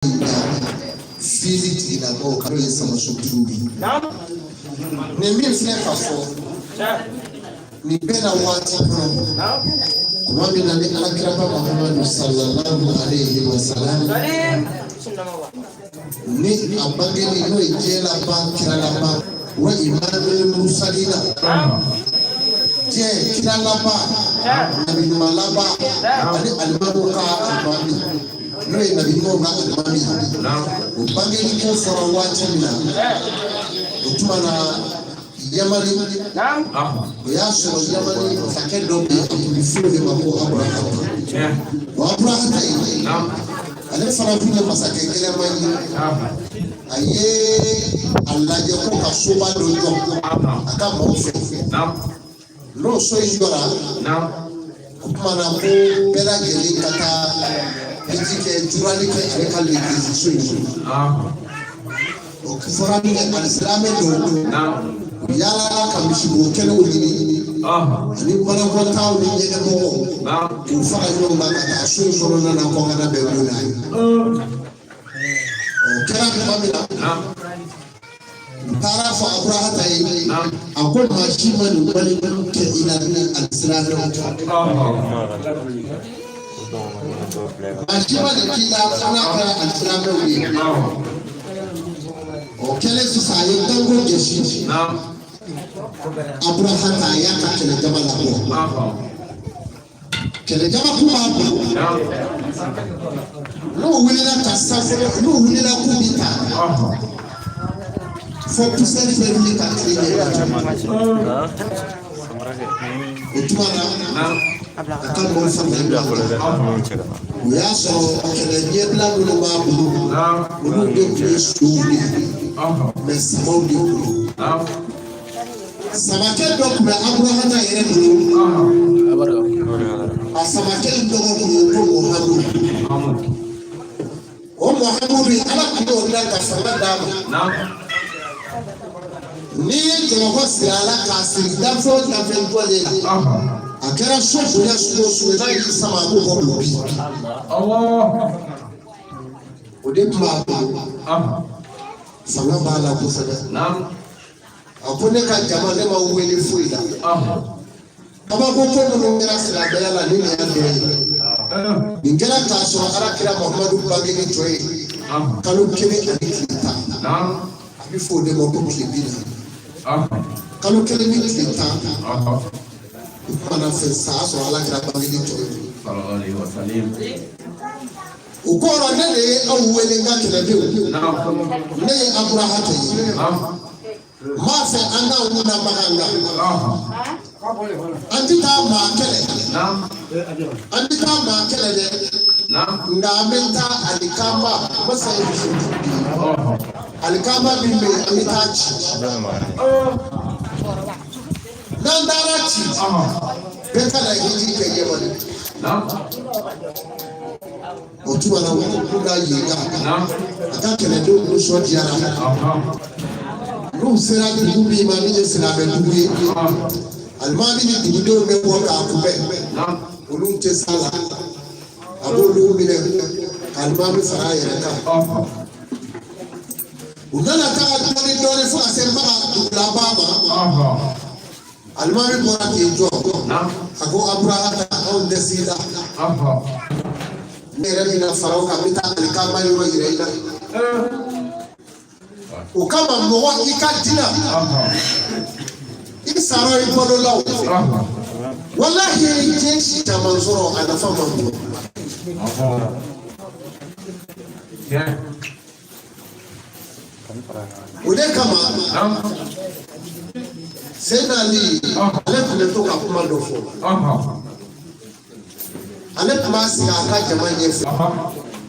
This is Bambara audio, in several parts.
Fili tigilamɔgɔw kan, n'o ye samasotigiw ye. Nin min filɛ ka fɔ nin bɛɛ na waati kɔnɔ, tuma min na ni Alakiraba Muhamadu sallallahu alayhi wa salam, ni a bangeli, n'o ye diɲɛ laban kira laban wa imamul mursalina, diɲɛ kira laban, nabi ɲuman laban, ani alimamuw ka alimami, n'o ye nabi ɲumanw ka alimami, o bangeli ko fɔra waati min na, o tuma na Yamani, o y'a sɔrɔ Yamani masakɛ dɔ bɛ yen, a tun bɛ fɔ o de ma ko Aburahata. O Aburahata in, ale fana tun ye masakɛ gɛlɛnman ye. A ye a lajɛ ko ka soba dɔ jɔ a ka maaw fɛ. N'o so in jɔra, o tuma na ko bɛɛ lajɛlen ka taa hiji kɛ, jurali kɛ ale ka legilizi so in kɔnɔ. O fɔra min kɛ, alisilamɛ dɔw, u yaalala ka misibo kɛnɛw ɲini ani banakɔtaaw ni ɲɛgɛnmɔgɔw, k'u fara ɲɔgɔn kan ka taa so in kɔnɔna na ko ka na bɛn mun n'a ye. O kɛra tuma min na, u taara fɔ Aburahata ye, a ko maa si ma nin wale kɛ i la ni alisilamɛw tɛ. Maa si ma nin k'i la fo n'a kɛra alisilamɛw ye. O kɛlen sisan, a ye ganko jɛsi. Aburahata, a y'a ka kɛlɛjama labɔ. Kɛlɛjama kun b'a bolo, n'o wulila ka sanfɛ, n'o wulila k'u bi taa fo poussière bɛ wuli ka tile ɲɛ. O tuma na, a ka mɔgɔw fana ɲɔgɔn kan, o y'a sɔrɔ kɛlɛ ɲɛbila minnu b'a bolo, olu de tun ye sow de ye, mɛ samaw de tun don. Samakɛ dɔ tun bɛ Aburahata yɛrɛ bolo. A samakɛ in tɔgɔ tun ye ko Muhamudu. O Muhamudu, Ala tun y'o da ka fanga d'a ma. N'i ye jɔlɔkɔ siri a la k'a siri danfɛn o danfɛn jɔlen la, a kɛra so bonya sugu o sugu ye, n'a y'i sama, a b'o bɔ k'o bin. O de tun b'a bolo, fanga b'a la kosɛbɛ. A ko ne ka jama, ne ma wele foyi la. Kabako ko minnu kɛra silamɛya la, ni nin y'a dɔ ye. Nin kɛra k'a sɔrɔ Alakira Muhamadu bangeli jɔ ye kalo 1 ani tile 10. A bɛ fɔ o de ma ko tile 40. Kalo 1 ni tile 10, o kumana fɛ sa sɔrɔ Alakira bangeli jɔ ye. O kɔrɔ, ne de ye aw wele, n ka kɛlɛdenw. Ne ye Aburahata ye. N b'a fɛ an ka wuna Makan kan. An tɛ taa maa kɛlɛ, an tɛ taa maa kɛlɛ dɛ, nka an bɛ taa alikama masa ye muso bi alikama min bɛ yen, an bɛ taa ci. N'an taara ci, bɛɛ ka na hiji kɛ Yamani. O tuma na, u n'a yen kan, a ka kɛlɛdenw nisɔndiyara. N'u sera dugu min ma, min ye silamɛ dugu ye, alimami ni dugudenw bɛ bɔ k'a kunbɛn. Olu tɛ s'a la, a b'olu minɛ ka alimami fara a yɛrɛ kan. U nana taga dɔɔni dɔɔni fo ka se Maka dugu laban ma. Alimami bɔra k'i jɔ, a ko Aburahata, anw dɛsɛ la, ne yɛrɛ bɛna fara o kan, n bɛ taa alikama yɔrɔ yira i la. O kama, mɔgɔ i ka dina, i sara i balo la o, walahi, diɲɛ si caman sɔrɔ, a nafa man bon. O de kama, Seyidina Ali, ale tun bɛ to ka kuma dɔ fɔ. Ale tun b'a sigi a ka jama ɲɛfɛ,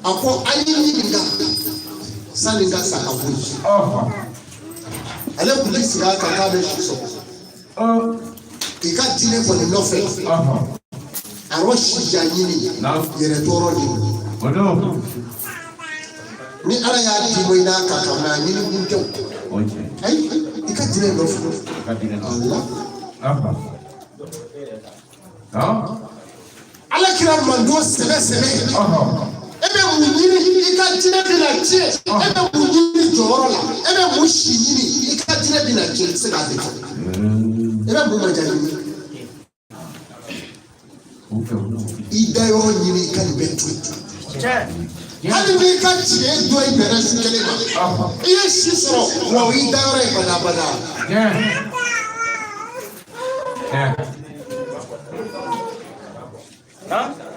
a ko a ye ɲininka sani n ka sa ka bɔ yen. Ale tun bɛ sigi a kan k'a bɛ si sɔrɔ i ka diinɛ kɔni nɔfɛ, a yɔrɔ si jan ɲini yɛrɛ tɔɔrɔ de don. Ni Ala y'a d'i ma, i n'a ka kan, mɛ a ɲini kun tɛ o. Ayi, i ka diinɛ nɔfɛ, ala. Ala kira mando sɛbɛ sɛbɛ, e bɛ bɛ mun ɲini i ka diinɛ bɛna tiɲɛ, e bɛ mun ɲini jɔyɔrɔ la, e bɛ mun si ɲini i ka diinɛ bɛna tiɲɛ, i tɛ se k'a bɛɛ kɛ. E bɛ mun maja ɲini? I da yɔrɔ ɲini i ka nin bɛɛ to yen. Hali n'i ka tiɲɛ dɔ i bɛnna su kelen ma, i ye si sɔrɔ wa o y'i da yɔrɔ ye badabada.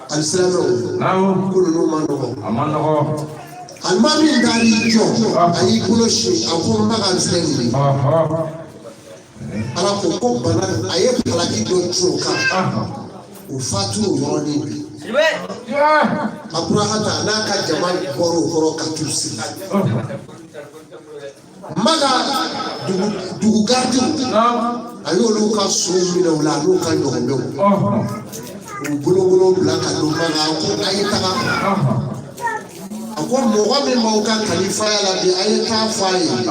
Alisilamɛw, ko ninnu ma nɔgɔ. A ma nɔgɔ. Alimami taar'i jɔ, a y'i bolo sin, a ko Makan filɛ nin ye. Ala ko ko bana a ye halaki dɔ cun o kan, o fatu o yɔrɔnin bɛɛ. Aburahata n'a ka jama bɔra o kɔrɔ ka t'u sigi. Maka dugu garidiw, a y'olu ka sow minɛ u la, a n'u ka ɲɔgɔmɛw, u bolokolo bila ka don Maka. A ko a ye taga, a ko mɔgɔ min b'aw ka kalifaya la bi, a ye taa fɔ a ye. O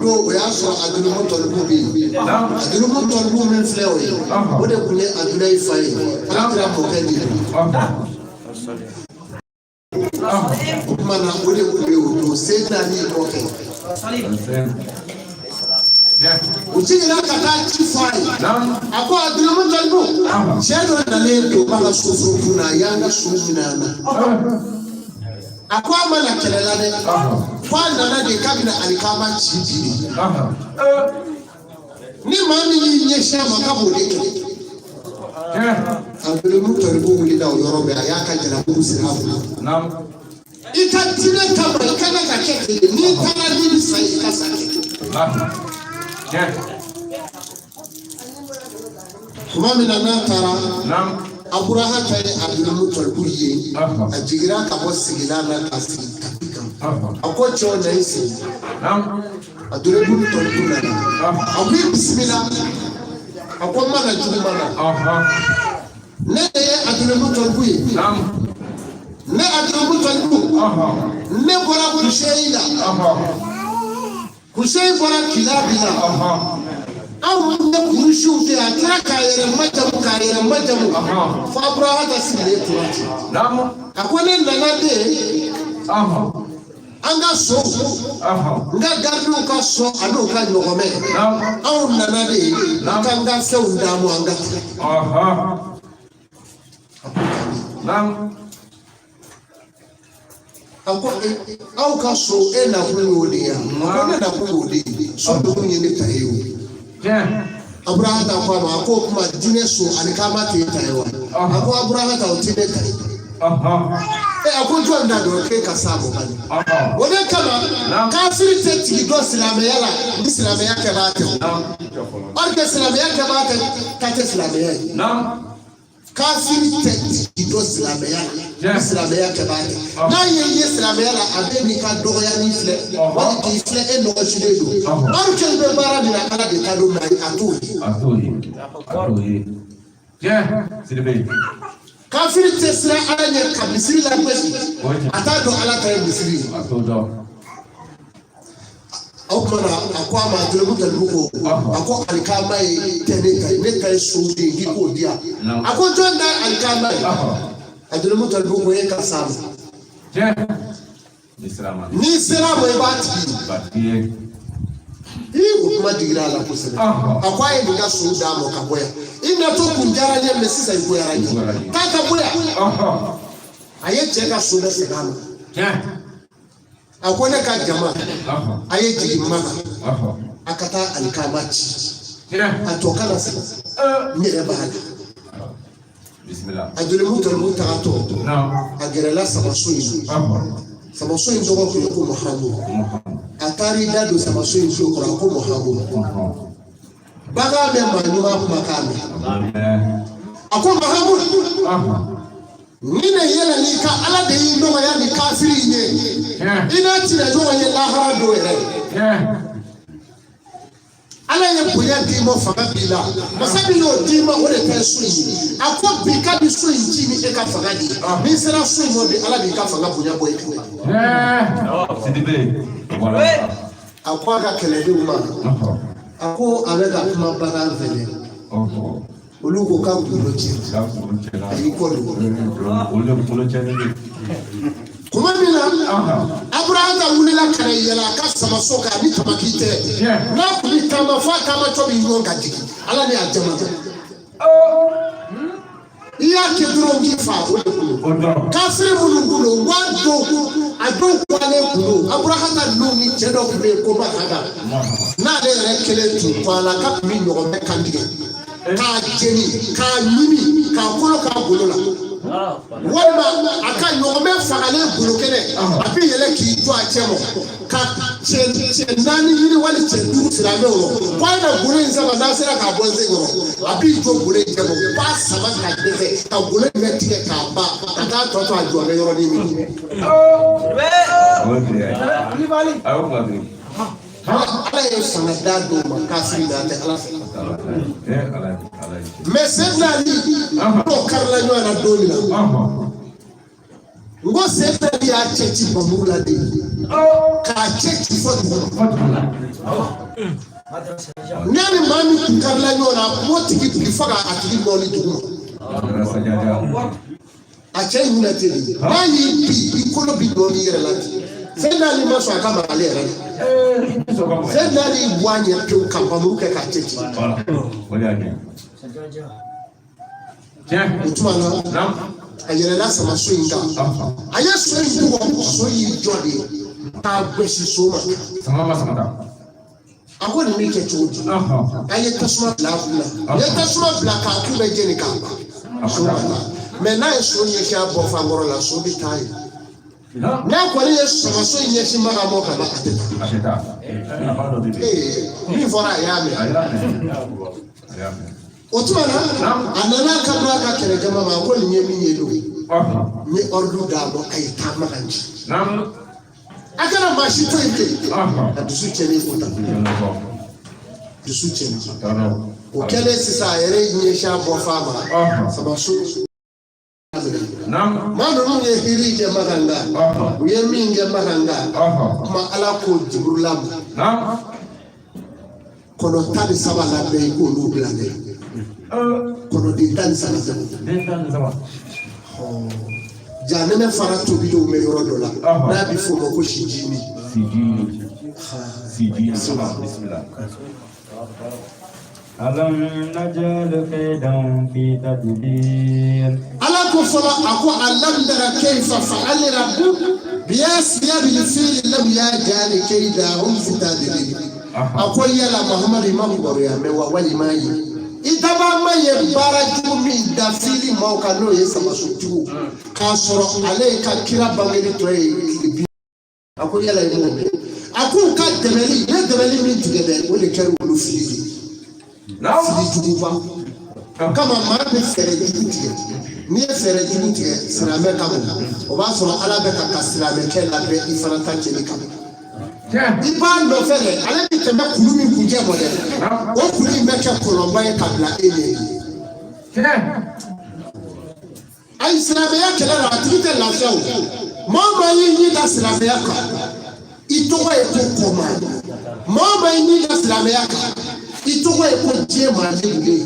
don o y'a sɔrɔ Abudulmutalibu bɛ yen. Abudulmutalibu min filɛ o ye, o de tun ye Abudulayi fa ye, Ala kira mɔkɛ de don. O tuma na o de tun bɛ yen o don, Seyidina Ali mɔkɛ. U jiginna ka taa ci fɔ a ye. A ko Abudulmutalibu, cɛ dɔ nalen don Maka soforokun na, a y'an ka so minɛ an na. A ko a ma na kɛlɛ la dɛ, ko a nana de k'a bɛna alikama ci bi de. Ni maa min y'i ɲɛsin a ma k'a b'o de kɛ. Abudulmutalibu wulila o yɔrɔ bɛɛ, a y'a ka jalamugu siri a bolo. I ka diinɛ kama i ka kan ka kɛ ten de, n'i taara n'i bɛ sa i ka sa kɛ. Tuma min na n'a taara, Aburahata ye Abudulmutalibu ye, a jiginna ka bɔ sigilan na ka sigi tapi kan. A ko cɛw na i sigi. Abudulmutalibu nana, a ko i bisimila. A ko n ma na juguman na, ne de ye Abudulmutalibu ye. Ne Abudulmutalibu, ne bɔra Kuseyi la, Kuseyi bɔra Kilabi la. Anw ye kurusiw de, a tora k'a yɛrɛ majamu k'a yɛrɛ majamu fo Aburahata sigilen tora ten. A ko ne nana de an ka sow, n ka garidiw ka so an'u ka ɲɔgɔmɛ, anw nana de k'an ka fɛnw d'an ma an ka taa. A ko aw ka so, e nakun y'o de ye wa? A ko ne nakun y'o de ye, so ninnu ye ne ta ye o. Aburahata ko a ma, a ko o tuma diinɛ so alikama t'e ta ye wa? A ko Aburahata, o tɛ ne ta ye. A ko jɔn da don k'e ka s'a ma bani? O de kama kafiri tɛ tigi dɔn silamɛya la ni silamɛya kɛbaa tɛ o. Or que silamɛya kɛbaa tɛ ta tɛ silamɛya ye. Kafiri tɛ tigi dɔn silamɛya la ni silamɛya kɛbaa tɛ. N'a ye i ye silamɛya la, a bɛ n'i ka dɔgɔyani filɛ, wali k'i filɛ e nɔgɔsilen don. Or que i bɛ baara min na, Ala de ta don, mais a t'o ye. A t'o ye. A t'o ye. Kafiri tɛ siran Ala ɲɛ ka misiri lagosi, a t'a dɔn Ala ta ye misiri ye. A t'o dɔn. O tuma na a ko a ma, Abudulmutalibu ko, a ko alikama ye tɛ ne ta ye, ne ta ye so de ye, k'i k'o di yan. A ko jɔn ta ye alikama ye? Abudulmutalibu ko e ka s'a ma. N'i sera a ma, i b'a tigi ye. O kuma digira a la kosɛbɛ. A ko a ye nin ka so d'a ma ka bɔ yan. I natɔ kun diyara n ye, mais sisan i goyara n ye. K'a ka bɔ yan. A ye cɛ ka so bɛɛ segin a ma. A ko ne ka jama, a ye jigin Maka, a ka taa alikama ci. A tɔ kana segin, n yɛrɛ b'a la. Abudulmutalibu tagatɔ, a gɛrɛla samaso in na. Samaso in tɔgɔ tun ye ko Mahamudu. A taara i da don samaso in tulo kɔrɔ, a ko Mahamudu, bagan bɛ maa ɲuman kumakan mɛn. A ko Mahamudu, ni ne yɛlɛn'i ka Ala de y'i nɔgɔya ni kafiri in ye, i n'a tɛna ɲɔgɔn ye lahara don yɛrɛ. Ala ye bonya d'i ma, fanga b'i la, masa min y'o d'i ma, o de ta ye so in ye. A ko bi kabi so in ci ni e ka fanga de ye, n'i sera so in ma bi, Ala b'i ka fanga bonya bɔ i kan. A ko a ka kɛlɛdenw ma, a ko a bɛ ka kuma bagan fɛ dɛ. Olu ko k'a kunkolo cɛ, a y'i kɔ don. Kuma min Aburahata wulila ka na yɛlɛ a ka samaso kan ni tamaki tɛ. N'a tun bɛ taama f'a taamatɔ bɛ ɲɔgɔn ka jigin, Ala ni a jama. I y'a kɛ dɔrɔn k'i fa o de kun don. Kafiri minnu kun don, wa dɔw a dɔw kɔlen kun don. Aburahata ninnu ni cɛ dɔ tun bɛ yen ko Mahada, n'ale yɛrɛ kelen tun kɔ a la k'a tun bɛ ɲɔgɔmɛ kan tigɛ k'a jeni k'a ɲimi k'a kolo k'a golo la, walima a ka ɲɔgɔmɛ fagalen golo kɛnɛ, a bɛ yɛlɛ k'i jɔ a cɛ ma ka cɛ naani ɲini wali cɛ duuru silamɛw rɔ ko a ye na golo in sama, n'a sera k'a bɔ n sen kɔrɔ, a b'i jɔ golo in cɛ ma, u b'a sama ka dɛsɛ ka golo in bɛɛ tigɛ k'a ban ka taa tɔ to a jɔ bɛ yɔrɔnin min. Ala ye fanga d'a dɔw ma kafiri la, a tɛ Ala fɛ. Mais Seydina Ali n'o karila ɲɔgɔn na don min na, n ko Seydina Ali y'a cɛ ci bamuru la de, k'a cɛ ci fɔ dugu ma. N'a ni maa min kun karila ɲɔgɔn na, a kun b'o tigi bi fo k'a tigi nɔɔni dugu ma. A cɛ in minɛ ten de, n'a y'i bi, i kolo bi nɔɔni i yɛrɛ la ten. Seydina Ali ma sɔn a ka maga ale yɛrɛ la. Seydina Ali y'i bɔ a ɲɛ pewu ka bamuru kɛ k'a cɛ ci. O tuma na, a yɛlɛla samaso in kan, a ye so in bugɔ, so y'i jɔ de k'a gosi so ma. A ko nin bɛ kɛ cogo di? A ye tasuma bila a kun na, a ye tasuma bila k'a kun bɛɛ jeni k'a ban, so ma taa. Mais n'a ye so ɲɛsin a bɔ fan kɔrɔ la, so bɛ taa yen. N'a kɔni ye samaso in ɲɛsin Makan ma ka ban, a tɛ taa. Ee, min fɔra, a y'a mɛn. O tuma na, a nana ka bɔ a ka kɛlɛjama ma, a ko nin ye min ye don, n ye ordre d'a ma, a ye taa Makan ci, a kana maa si to yen ten. A dusu tiɲɛnen ko ta, dusu tiɲɛnen. O kɛlen sisan, a yɛrɛ ɲɛsin a bɔ fan ma, samaso maa ninnu ye hiri kɛ Makan kan, u ye min kɛ Makan kan, kuma Ala ko Jiburula ma, kɔnɔ 13 labɛn i k'olu bila dɛ, kɔnɔden 13. Jahanɛmɛ fara tobilenw bɛ yɔrɔ dɔ la n'a bɛ f'o ma ko sijini. Ala ko fɔlɔ, a ko alam tara kayfa fa'ala rabbuka bi ashabil fil lam yaj'al kaydahum fi tadlil. A ko yala Muhammadu, i ma kibaruya mɛn wa, walima ye i dabaa ma ye baara jugu min da fili maaw kan, n'o ye samasotigiw, k'a sɔrɔ ale ka kira bangeli tɔ ye tile bi. A ko yala i m'o mɛn? A k'u ka dɛmɛli, u ye dɛmɛli min tigɛ dɛ, o de kɛra olu fili de ye, fili juguba kama. Maa bɛ fɛɛrɛ jugu tigɛ, n'i ye fɛɛrɛ jugu tigɛ silamɛ kama, o b'a sɔrɔ Ala bɛ ka silamɛkɛ labɛn i fana ta cɛli kama. I b'a nɔfɛ dɛ, ale bɛ tɛmɛ kulu min kuncɛ bɔ dɛ, o kulu in bɛ kɛ kɔlɔnba ye ka bila e ɲɛ. Ayi, silamɛya kɛlɛ la, a tigi tɛ lafiya. O maa o maa y'i ɲin da silamɛya kan, i tɔgɔ ye ko kɔma. Maa o maa y'i ɲin da silamɛya kan, i tɔgɔ ye ko diɲɛ maa lebulen.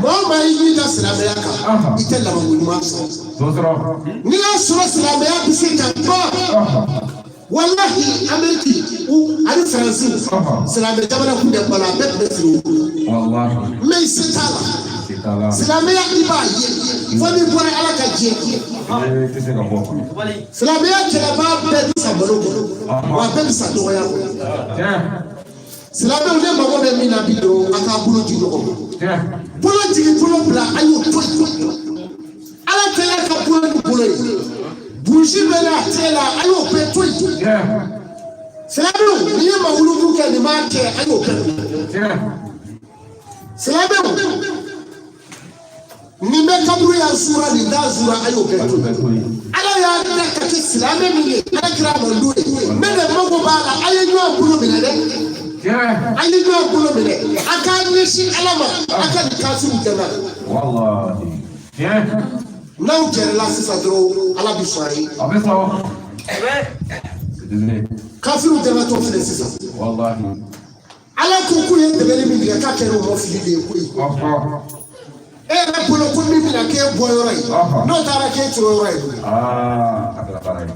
Maa o maa y'i ɲin da silamɛya kan, i tɛ labanko ɲuman sɔrɔ. N'i y'a sɔrɔ silamɛya bɛ se ka ban, walahi, Ameriki ani Faransi, silamɛ jamana kun tɛ balo, a bɛɛ tun bɛ siri u bolo. Mais se t'a la, silamɛya i b'a ye fo n'i bɔra Ala ka diɲɛ kɔnɔ. Silamɛya kɛlɛbaa bɛɛ bɛ sa malo kɔnɔ, wa bɛɛ bɛ sa dɔgɔya kɔnɔ. Silamɛw, ne mago bɛ min na bi dɔrɔn, a k'a bolo di ɲɔgɔn ma, bolo jigin, bolo bila, a y'o to yen. Ala tɛ ka bolo ni bolo ye, burusi bɛ n'a tɛ la, a y'o bɛɛ to yen. Silamɛw, n'i ye mawuludu kɛ, nin m'a kɛ, a y'o bɛɛ bila. Silamɛw, nin bɛ kaburu yan sura, nin t'a sura, a y'o bɛɛ to yen. Ala y'a da ka kɛ silamɛ min ye, Ala kira man d'o ye. Ne de mago b'a la, a ye ɲɔgɔn bolo minɛ dɛ, a ye ɲɔgɔn bolo minɛ, a k'a ɲɛsin Ala ma, a ka nin kafiriw dɛmɛ. N'aw gɛrɛla sisan dɔrɔn, Ala bɛ sɔn a ye. Kafiriw dɛmɛtɔ filɛ sisan. Ala ko k'u ye dɛmɛni min tigɛ, k'a kɛra u ma fili de ye koyi. E yɛrɛ bolo ko min bɛna k'e bɔ yɔrɔ ye, n'o taara k'e turu yɔrɔ ye.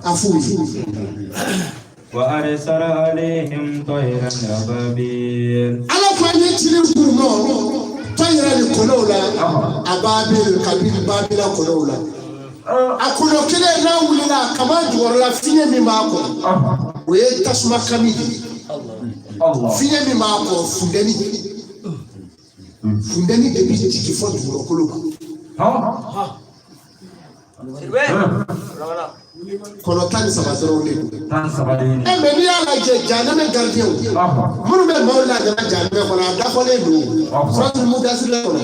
A f'u ye. وأرسل عليهم طيرا أبابيل. Ala ko an ye cili k'u ma tɔyɛrɛ ni kɔnɔw la, ababil, kabini babila kɔnɔw la. A kɔnɔ kelen n'a wulila kaba jukɔrɔla, fiɲɛ min b'a kɔnɔ, o ye tasuma kami de ye. Fiɲɛ min b'a kɔ, funteni, funteni de bi jigin fɔ dugukolo kan. Kɔnɔ 13 dɔrɔn de don. 13 de. E mɛ, n'i y'a lajɛ, jahanamɛ garidiɲɛw minnu bɛ maaw lajara jahanamɛ kɔnɔ, a dafɔlen don suratul mudasir kɔnɔ,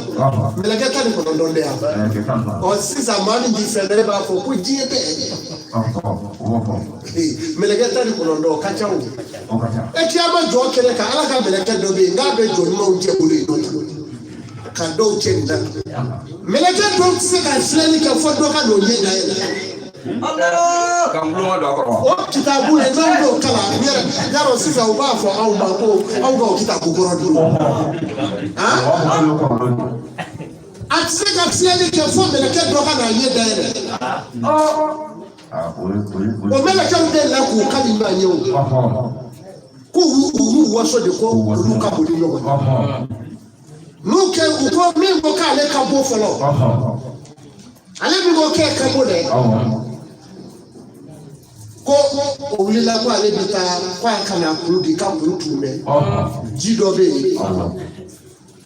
mɛlɛkɛ 19 de yan. Ɔ sisan, maa min t'i fɛn dɔn, e b'a fɔ ko diɲɛ bɛɛ mɛlɛkɛ 19, o ka ca. O e kiyama jɔ kɛnɛ kan, Ala ka mɛlɛkɛ dɔ bɛ yen k'a bɛ jɔn ɲumanw cɛ bolo yen nɔ ka dɔw cɛ nin na. Mɛlɛkɛ dɔw tɛ se ka filɛli kɛ fɔ dɔ ka n'o ɲɛ dayɛlɛ. O kitabu ye, n'aw y'o kalan yɛrɛ, yarɔ sisan u b'a fɔ aw ma ko aw ka o kitabu kɔrɔ dun. A tɛ se ka filɛli kɛ fo mɛlɛkɛ dɔ ka n'a ɲɛ dayɛlɛ. O mɛlɛkɛw de la k'u kali ɲɔgɔn ye, o k'u u y'u waso de ko olu ka bon ni ɲɔgɔn ye. N'u kɛ u ko min ko k'ale ka bɔ fɔlɔ, ale min ko k'e ka bɔ dɛ, ko o wulila ko ale bɛ taa, ko a ka na kuru di, ka kuru tun bɛ ji dɔ bɛ yen,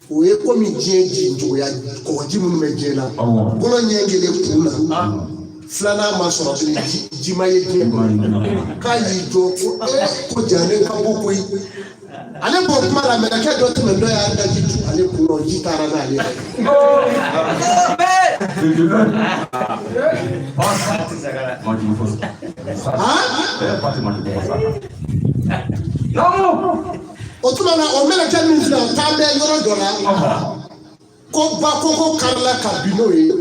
o ye komi diɲɛ ji cogoya, kɔgɔji minnu bɛ diɲɛ na, bolo ɲɛ kelen kun na, filanan ma sɔrɔ bilen, ji ma ye diɲɛ kɔnɔ. K'a y'i jɔ ko ee, ko ja ne ka bɔ koyi. Ale b'o kuma la, mɛlɛkɛ dɔ tɛmɛ dɔ y'a daji tu ale kun na, ji taara n'ale yɛrɛ ye. Han, o tuma na, o mɛlɛkɛ min filɛ, o taa bɛ yɔrɔ dɔ la ko ba koko karila ka bin n'o ye,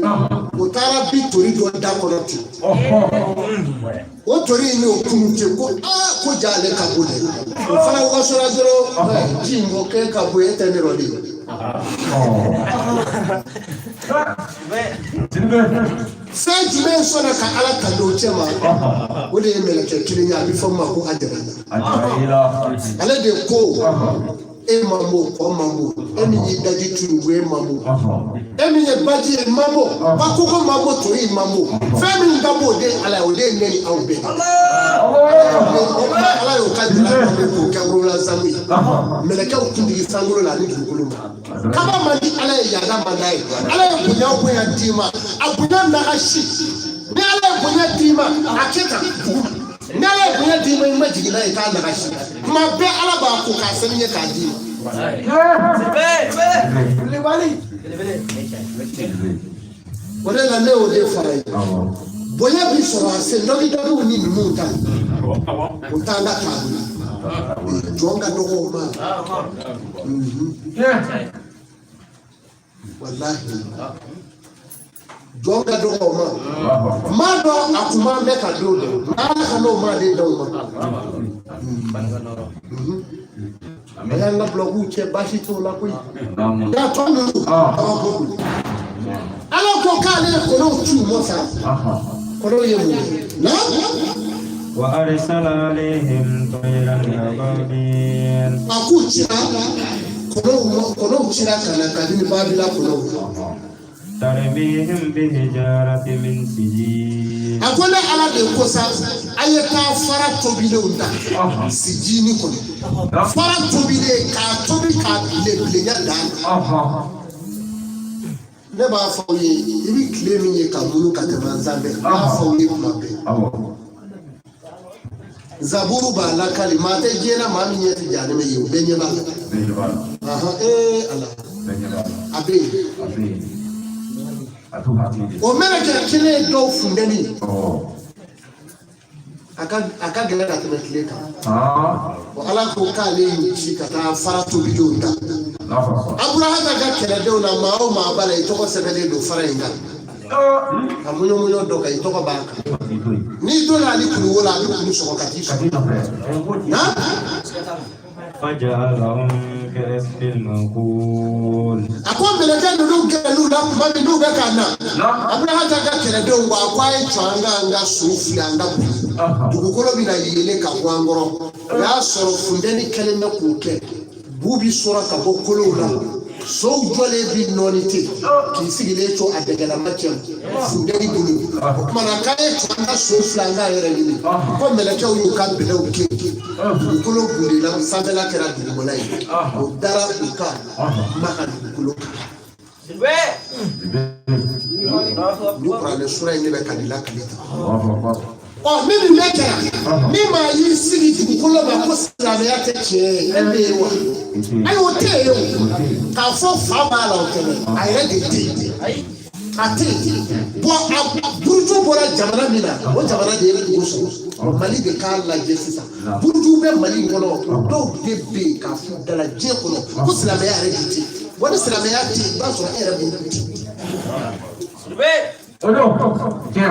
o taara bi tori dɔ da kɔnɔ ten. O tori in y'o kunu ten ko aa, ko ja ale ka bon dɛ. O fana wasora dɔrɔn, ji in ko k'e ka bon, e tɛ ne rɔ de. Fɛn jumɛn sɔnna ka Ala ta don cɛ ma? O de ye mɛlɛkɛ kelen ye, a bɛ fɔ min ma ko Ajarayila. Ale de ko e ma bon, kɔ ma bon, e min y'i daji turu e ma bon, e min ye baji ye ma bon, ba koko ma bon, tori ma bon, fɛn min ka bon, o de ye Ala ye, o de ye ne ni aw bɛɛ. Ala y'o ka jira k'o kɛ wolola ye mɛlɛkɛw kuntigi sankolo la ani dugukolo ma. Kaba man di Ala ye, yaada man d'a ye. Ala ye bonya o bonya d'i ma, a bonya nagasi. Ni Ala ye bonya d'i ma, a kɛ tan duguma. Ni Ala ye bonya d'i ma, i ma jigin n'a ye k'a nagasi. Tuma bɛɛ Ala b'a ko k'a saniya k'a d'i ma. O de la ne y'o de fara ye, bonya bi sɔrɔ a sen dɔgidɔgiw ni numuw ta, o t'an ka taabolo. Jɔn ka dɔgɔ o ma, walahi, jɔn ka dɔgɔ o ma. Maa dɔ a kun b'an bɛɛ ka don dɛ, nka Ala ka n'o maa de d'aw ma. A y'an ka bulɔkuw cɛ, baasi t'o la koyi. Nka tɔ ninnu, kabako don. Ala ko k'ale ye kɔnɔw ci u ma sa, kɔnɔw ye mun ye na? وأرسل عليهم طيرا أبابيل. A k'u cira kɔnɔw ma, kɔnɔw cira ka na kabini babila kɔnɔw. ترميهم بحجارة من سجيل. A ko ne Ala de ko sa, a ye taa fara tobilenw ta sijini kɔnɔ, fara tobilen k'a tobi k'a bilen bilenya dan na. Ne b'a fɔ aw ye, i bɛ tile min ye ka munu ka tɛmɛ an sanfɛ, n b'a fɔ aw ye kuma bɛɛ, zaburu b'a lakali, maa tɛ diɲɛ na maa min ɲɛ tɛ jahanama ye, o bɛɛ ɲɛ b'a la. Ahan, ee Ala, a bɛ yen. O mɛlɛkɛ kelen ye dɔw funteni, a ka gɛlɛn ka tɛmɛ tile kan. Ala ko k'ale y'u ci ka taa fara tobilenw ta. Aburahata ka kɛlɛdenw na, maa o maa b'a la, i tɔgɔ sɛbɛnnen don fara in kan, ka muɲumuɲɔ dɔ kan, i tɔgɔ b'a kan. N'i donna ale kuluwo la, a bɛ kulu sɔgɔ ka t'i sɔrɔ. فجعلهم كعصف مأكول. A ko mɛlɛkɛ ninnu gɛrɛl'u la tuma min n'u bɛ ka na, Aburahata ka kɛlɛdenw ko a ko a ye jɔ, an ka an ka so fili, an ka boli, dugukolo bɛna yeelen ka bɔ an kɔrɔ. O y'a sɔrɔ funteni kɛlen bɛ k'o kɛ, bu bi sɔrɔ ka bɔ kolow la, sow jɔlen bi nɔɔni ten k'i sigilen to a dɛgɛlama cɛ funteni bolo. O tuma na k'a ye jɔ, an ka so fili, an k'a yɛrɛ ɲini. Ko mɛlɛkɛw y'u ka bɛlɛw kɛ, dugukolo bolila, sanfɛla kɛra dugumala ye, o dara u kan Maka dugukolo kan. Ni kuranɛ sura in de bɛ ka nin lakali tan. Ɔ, ni nin bɛɛ kɛra, ni maa y'i sigi dugukolo ma ko silamɛya tɛ tiɲɛ ye, e bɛ yen wa? Ayi, o tɛ yen. O k'a fɔ fa b'a la, o kɛnɛ a yɛrɛ de tɛ yen, a tɛ yen. Bɔn, a buruju bɔra jamana min na, o jamana de ye dugu sɔrɔ. Mali de k'a lajɛ sisan, buruju bɛ Mali in kɔnɔ, o dɔw de bɛ yen k'a f'u da la diɲɛ kɔnɔ ko silamɛya yɛrɛ de tɛ yen. Wa ni silamɛya tɛ yen, i b'a sɔrɔ e yɛrɛ bolo tɛ yen. O don tiɲɛ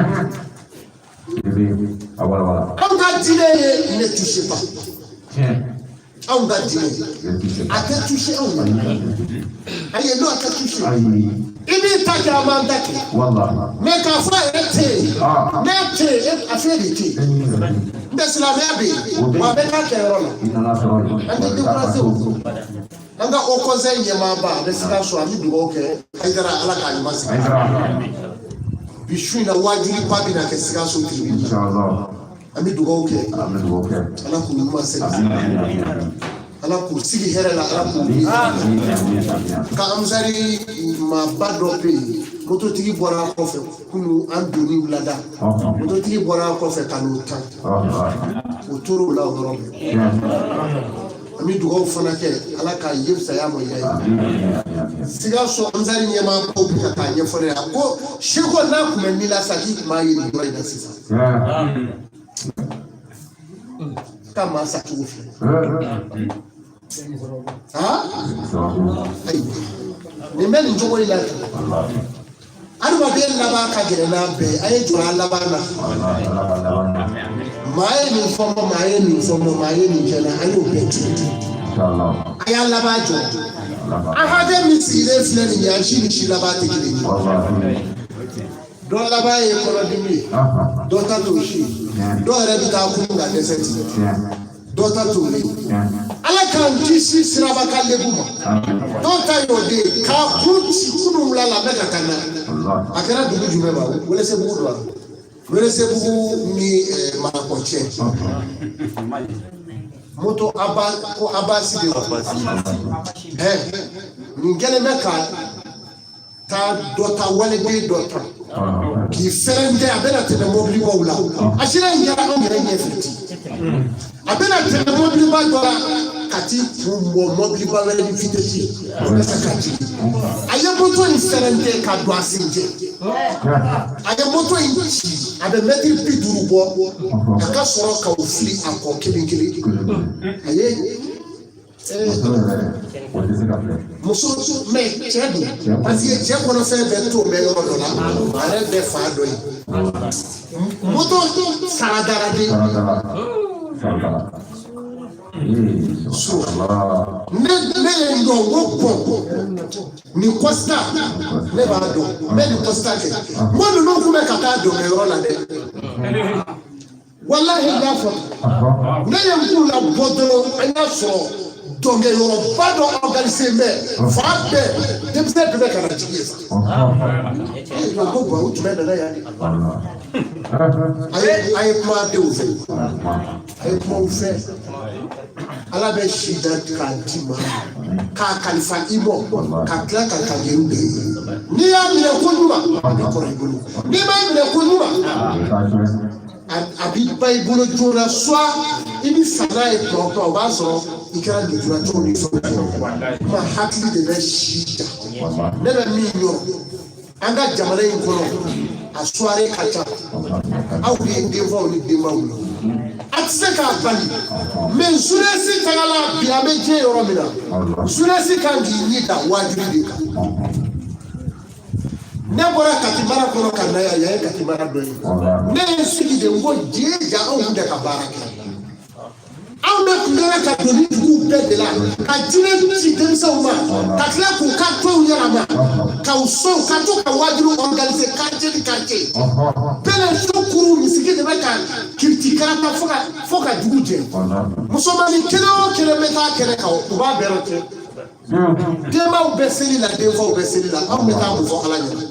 a walawala. Anw ka diinɛ ye ne touche pas. Tiɲɛ. Anw ka diinɛ, a tɛ touche anw na. Ayi, n'o a tɛ touche. Ayi. I b'i ta kɛ, an b'an ta kɛ. Walahi. Mais k'a fɔ a yɛrɛ tɛ yen, n'a tɛ yen, a fɛn de tɛ yen. N tɛ silamɛya bɛ yen wa, a bɛ k'a kɛyɔrɔ la. I nana sɔrɔ yen. An tɛ découragé o. An ka haut conseil ɲɛmaaba, a bɛ Sikaso, an bɛ dugawu kɛ Hayidara, Ala k'a ɲuman sigi. Hayidara. Bi su in na, wajuliba bɛna kɛ Sikaso tribune na. Inshallah. An bɛ dugawu kɛ. An bɛ dugawu kɛ. Ala k'u ɲuman segi. Amin, amin, amin. Ala k'u sigi hɛrɛ la, Ala k'u wuli. Amin, amin, amin. Ka Ansari maaba dɔ bɛ yen, mototigi bɔra a kɔfɛ kunu, an donni wulada, mototigi bɔra a kɔfɛ ka n'o tan, o tor'o la o yɔrɔ bɛɛ. An bɛ dugawu fana kɛ, Ala k'a ye fisaya ma ya ye. Amin, amin, amin. Sikaso Ansari ɲɛmaabaw bɛ ka taa ɲɛfɔ ne ye, a ko seko n'a tun bɛ ni la sa, k'i tun b'a ye nin yɔrɔ in na sisan. K'a maa sa cogo filɛ. Aa, ayiwa, nin bɛ nin cogo in la tan. Adamaden laban ka gɛlɛn n'a bɛɛ ye. A ye jɔ a laban na. Walahi, Ala ka laban na. Maa ye nin fɔ n ma, maa ye nin fɔ n ma, maa ye nin kɛ n na, a y'o bɛɛ to yen. Inshallah. A y'a laban jɔ. Laban. An hakɛ min sigilen filɛ nin ye, an si ni si laban tɛ kelen ye. Walahi. Dɔ laban ye kɔnɔdimi ye, dɔ ta t'o si ye, dɔw yɛrɛ bɛ taa kunun ka dɛsɛ ten. Dɔ ta t'o ye. Ala k'an kisi siraba kan lebu ma. Dɔw ta y'o de ye k'a kun ci kunun wula la, a bɛ ka taa n'a ye. Walahi. A kɛra dugu jumɛn ma? Welesebugu don wa? Welesebugu ni Marakɔ cɛ, moto aba ko Abasi de ɛ, nin kɛlen bɛ ka taa dɔ ta, waliden dɔ ta k'i fɛrɛntɛ, a bɛna tɛmɛ mɔbilibaw la. A sira in kɛra anw yɛrɛ ɲɛfɛ ten, a bɛna tɛmɛ mɔbiliba dɔ la ka t'i kun bɔ mɔbiliba wɛrɛ ni vitesse ye, o bɛ se ka jigin. A ye moto in fɛrɛntɛ ka don a sen cɛ, a ye moto in ci, a bɛ mɛtiri 50 bɔ, a ka sɔrɔ ka o fili a kɔ kelen kelen. A ye O tɛ se ka filɛ. Muso mais cɛ don, parce que cɛ kɔnɔ fɛn bɛɛ to bɛ yɔrɔ dɔ la, a yɛrɛ bɛ fa dɔ ye, moto saradara de. Saradala. Saradala. Ee, subhanallah. Ne ye n dɔn ko bɔn, nin constat ne b'a dɔn, n bɛ nin constat kɛ. N ko ninnu tun bɛ ka taa dɔnkɛyɔrɔ la dɛ, walahi, n y'a fɔ. Ne ye n k'u la bɔ dɔrɔn, an y'a sɔrɔ dɔnkɛyɔrɔba dɔ organisé bɛ fan bɛɛ, denmisɛn bɛɛ bɛ ka na jigin yen sa. Ko bɔn, u tun bɛ nana yan de. A ye kuma denw fɛ, a ye kuma u fɛ. Ala bɛ si da k'a di ma, k'a kalifa i mɔ, ka tila ka kangeru de ye. N'i y'a minɛ ko ɲuman, a bɛ kɔrɔ i bolo. N'i m'a minɛ ko ɲuman, a b'i ba i bolo joona, soit i bɛ sa n'a ye tuma o tuma, o b'a sɔrɔ i kɛra lujuratɔw ni fɛnw. Kuma hakili de bɛ si da. Ne bɛ min yɔrɔ an ka jamana in kɔnɔ, a soirée ka ca, aw de ye denfaw ni denbaw ye, a tɛ se k'a bali. Mais jeunesse tagala bi, an bɛ diɲɛ yɔrɔ min na, jeunesse kan k'i ɲi da wajibi de kan. Ne bɔra Kati mara kɔnɔ ka na yan, yan ye Kati mara dɔ ye. Ne ye n sigi de, n ko diɲɛ ja, anw tɛ ka baara kɛ. Anw bɛ kun kɛra ka don ni duguw bɛɛ de la ka jinɛ ci denmisɛnw ma ka tila k'u ka tɔnw yɛlɛma ka u sɔn ka to ka waajuli organiser quartier ni quartier. Bɛlɛ so kuru misigi de bɛ ka kiriti karata fo ka dugu jɛ. Musomanin kelen o kelen bɛ taa kɛnɛ kan, u b'a bɛɛ cɛ. Denbaw bɛ seli la, denfaw bɛ seli la, anw bɛ taa mun fɔ Ala ɲɛna?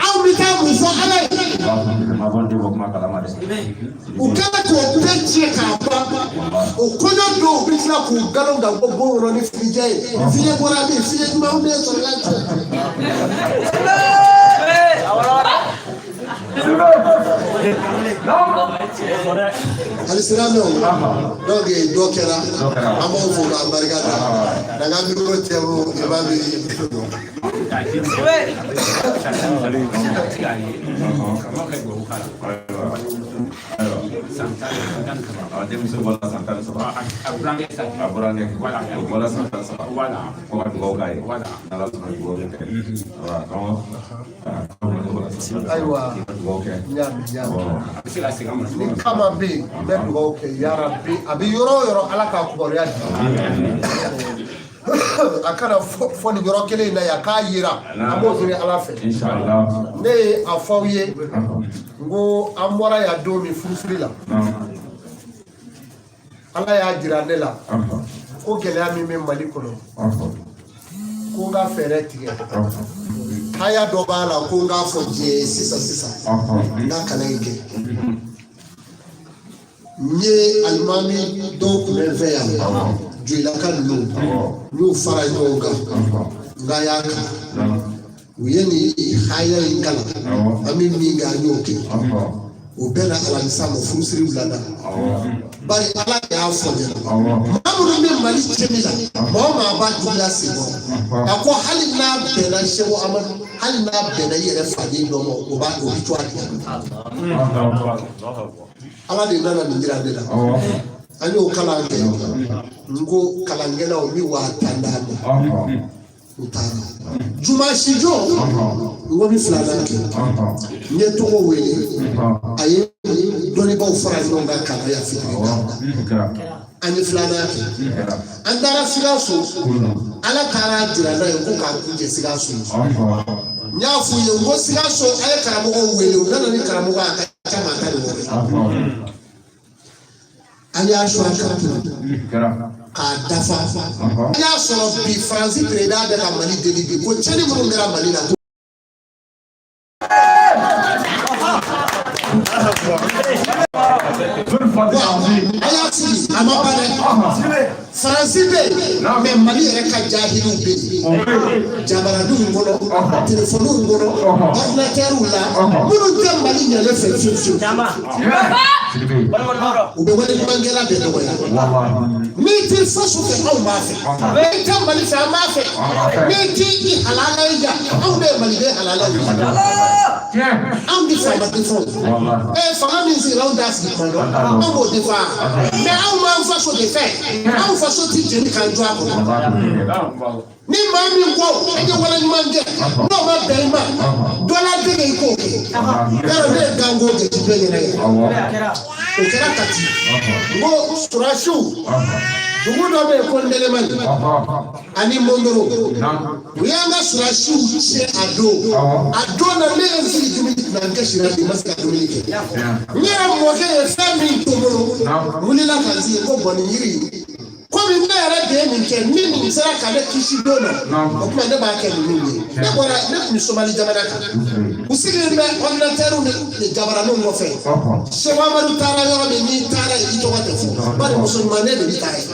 Anw bɛ taa mun fɔ Ala ye? U kɛlen k'o bɛɛ tiɲɛ k'a ban, o kɔɲɔ dɔw bɛ tila k'u galon da bɔ bon kɔnɔ ni filijɛ ye. Fiɲɛ bɔra min, fiɲɛ ɲuman bɛ sɔrɔ la cɛ. Alisilamɛw, donc dɔ kɛra, an b'aw fo k'a barika da. Na ka micro tɛ o i b'a bi. Denmuso bɔra san 13. A burankɛ. O bɔra san 13. Ko ka dugawu k'a ye. N'Ala sɔnna dugawu bɛ kɛ. Ayiwa, n y'a mɛn, n y'a mɛn. Ni kama bɛ yen, n bɛ dugawu kɛ yarabi a bɛ yɔrɔ o yɔrɔ, Ala k'a kibaruya di. A kana fɔ nin yɔrɔ kelen in na yan, k'a yira, an b'o ɲini Ala fɛ. Ne ye a fɔ aw ye, n ko an bɔra yan don min furusiri la, Ala y'a jira ne la ko gɛlɛya min bɛ Mali kɔnɔ, ko n ka fɛɛrɛ tigɛ. Haya dɔ b'a la ko n k'a fɔ diɲɛ ye sisan sisan, n ka kalan in kɛ. N ye alimami dɔw tun bɛ n fɛ yan, Joyilaka ninnu, n y'u fara ɲɔgɔn kan, n k'a y'a kalan. U ye nin haya in kalan, an bɛ min kɛ, an y'o kɛ. O bɛɛ na alamisa ma furusiri wulada. Bari Ala de y'a fɔ ɲɛna, maa minnu bɛ Mali cɛnni la, maa o maa b'a juguya sen kɔrɔ, a ko hali n'a bɛnna Seko Amadu, hali n'a bɛnna i yɛrɛ faden dɔ ma, o b'a o bɛ to a dilan. Ala de nana nin jira ne la. An y'o kalan kɛ, n ko kalankɛlaw n bɛ 50,000 d'a ma. U taara juma sijɔ, n ko n bɛ filanan kɛ. N ye tɔgɔ wele, a ye dɔnnibaaw fara ɲɔgɔn kan ka na yan fitiri kan. An ye filanan kɛ, an taara Sikaso. Ala taara jira n'a ye ko k'a kun jɛ Sikaso. N y'a f'u ye, n ko Sikaso, a ye karamɔgɔw wele. U nana ni karamɔgɔ ye, a ka ca maa 16 ye. An y'a su a kan k'a dafa. An y'a sɔrɔ bi Faransi président bɛ ka Mali deli bi ko tiɲɛni minnu kɛra Mali la. A y'a sigi, a ma ban dɛ. Faransi bɛ yen, mais Mali yɛrɛ ka jahiliw bɛ yen, jabaraninw kɔnɔ, telefɔniw kɔnɔ, ordinateurw la, minnu tɛ Mali ɲɛlen fɛ fiyewu fiyewu. U bɛ wale ɲumankɛla bɛɛ dɔgɔya. N'i t'i faso fɛ, anw b'a fɛ. N'i tɛ Mali fɛ, an b'a fɛ. N'i t'i i halala ye ja, anw de ye Maliden halalaw ye. Anw bɛ faama defan. Fanga min sigira, anw t'a sigi kuma dɔn, anw b'o defan. Mais anw b'an faso de fɛ. Anw faso ti jeni k'an jɔ a kɔnɔ. Ni maa min ko e ye wale ɲuman kɛ, n'o ma bɛn i ma, dɔ la dege i k'o kɛ. Yarɔ ne ye ganko kɛ ci bɛɛ ɲɛna ye. O kɛra Kati. N ko surasiw, dugu dɔ bɛ yen ko Ndelemani ani Mondoro, u y'an ka surasiw tiɲɛ a don. A don na, ne ye n sigi dumuni na, n kɛsira de, n ma se ka dumuni kɛ. N yɛrɛ mɔkɛ ye fɛn min to n bolo, n wulila ka n sigi ko bɔn nin yiri in, komi ne yɛrɛ de ye nin kɛ, ni nin sera ka ne kisi don na, o tuma ne b'a kɛ ninnu ye. Ne bɔra, ne tun bɛ Somali jamana kan, u sigilen bɛ ordinateur ni jabaraninw kɔfɛ. Seko Amadu taara yɔrɔ min, n'i taara yen, i tɔgɔ tɛ fɔ, bari muso ɲuman ne de bɛ taa yen.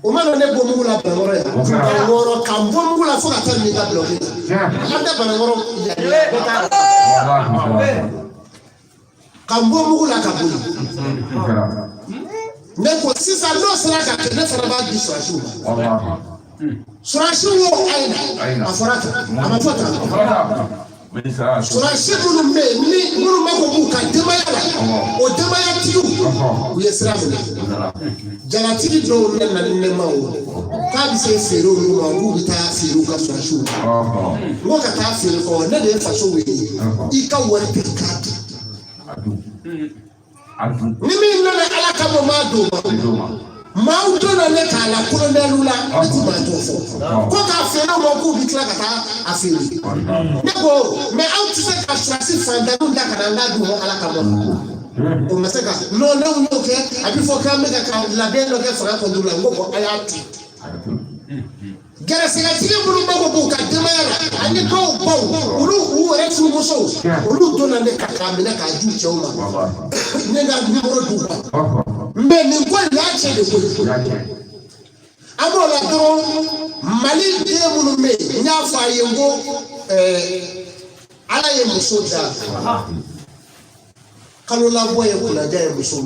O mana ne bɔ mugu la Banankɔrɔ yan, Banankɔrɔ ka n bɔ mugu la fo ka taa nin ka bulɔki la, an tɛ Banankɔrɔ yan, bɛɛ t'a ka n bɔ mugu la ka boli. Ne ko sisan n'o sera ka kɛ, ne fana b'a di surasiw ma. Surasiw wo, a ye na, a fɔra tan, a ma fɔ tan. Surasi minnu bɛ yen, ni minnu b'a fɔ k'u ka denbaya la, o denbayatigiw, u ye sira minɛ. Jalatigi dɔw nana ni ne ma, o k'a bɛ se feere olu ma, k'u bɛ taa feere u ka surasiw ma. N ko ka taa feere kɔ, ne de ye faso wele, i ka wari tɛ k'a dun. Ni min nana Ala kama maa d'o ma. Maaw donna ne k'a la kolonɛliw la, ne ti maa t'o fɔ. Ko k'a feere ma k'u bi tila ka taa a feere. Ne ko mais aw tɛ se ka surasi fantanw da ka na n k'a d'u ma Ala kama. O ma se ka non n'aw y'o kɛ a bɛ fɔ k'an bɛ ka labɛn dɔ kɛ fanga kɔnɔ la n ko bon a y'a to yen. Gɛrɛsɛgɛtigi minnu mago b'u ka denbaya la ani dɔw baw olu u yɛrɛ furumusow olu donna ne ka k'a minɛ k'a di u cɛw ma ne ka nimoro d'u ma mais nin ko in y'a cɛ de koyi. An b'o la dɔrɔn Mali den minnu bɛ yen n y'a fɔ a ye n ko Ala ye muso da kalo labɔ ye kunnaja ye muso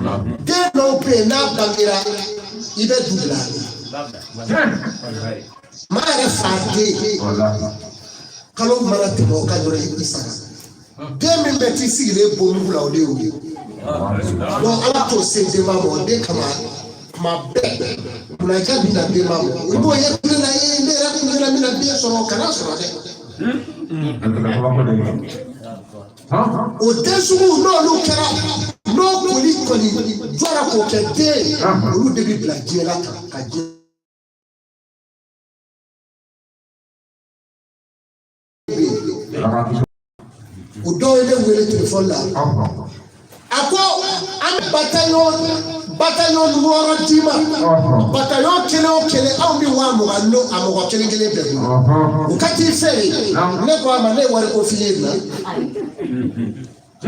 ma den dɔw bɛ yen n'a bangera i bɛ du bila maa yɛrɛ fa den kalo mana tɛmɛ o kan dɔrɔn i sara den min bɛ t'i sigilen bɔ mugu la o de y'o ye donc Ala t'o se denba ma o de kama tuma bɛɛ kunnaja bɛ na denba ma i b'o ye kule la ye ne yɛrɛ kun na bɛna den sɔrɔ o kana sɔrɔ dɛ. O den sugu n'olu kɛra n'o koli kɔni jɔra k'o kɛ den ye olu de bɛ bila diɲɛ la tan ka diɲɛ o dɔw ye ne wele telefɔni la a ko an bɛ bataillon 6 d'i ma bataillon kelen o kelen anw bɛ 20,000 n'o a mɔgɔ kelen kelen bɛɛ bolo u ka t'i fɛ yen ne ko a ma ne ye wari ko f'i ye na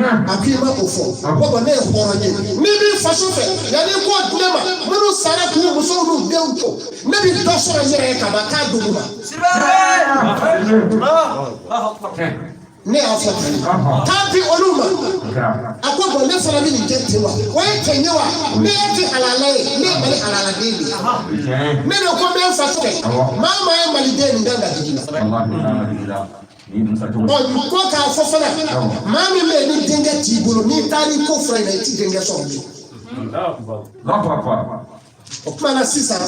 a k'i ma o fɔ ko bɔn ne ye hɔrɔn ye n'i b'i faso fɛ yanni i k'o di ne ma minnu sara k'u musow n'u denw to ne bɛ dɔ sɔrɔ n yɛrɛ ye ka ban k'a d'olu ma. Ne y'a fɔ tan k'a di olu ma a ko bɔn ne fana bɛ nin kɛ ten wa o ye tiɲɛ ye wa ne e tɛ halala ye ne ye Mali halaladen de ye ne de ko n bɛ n faso fɛ maa o maa ye maliden nin kan ka digi la ɔ ko k'a fɔ fana maa min bɛ yen ni denkɛ t'i bolo n'i taara i ko fura in na i ti denkɛ sɔrɔ bilen o tuma na sisan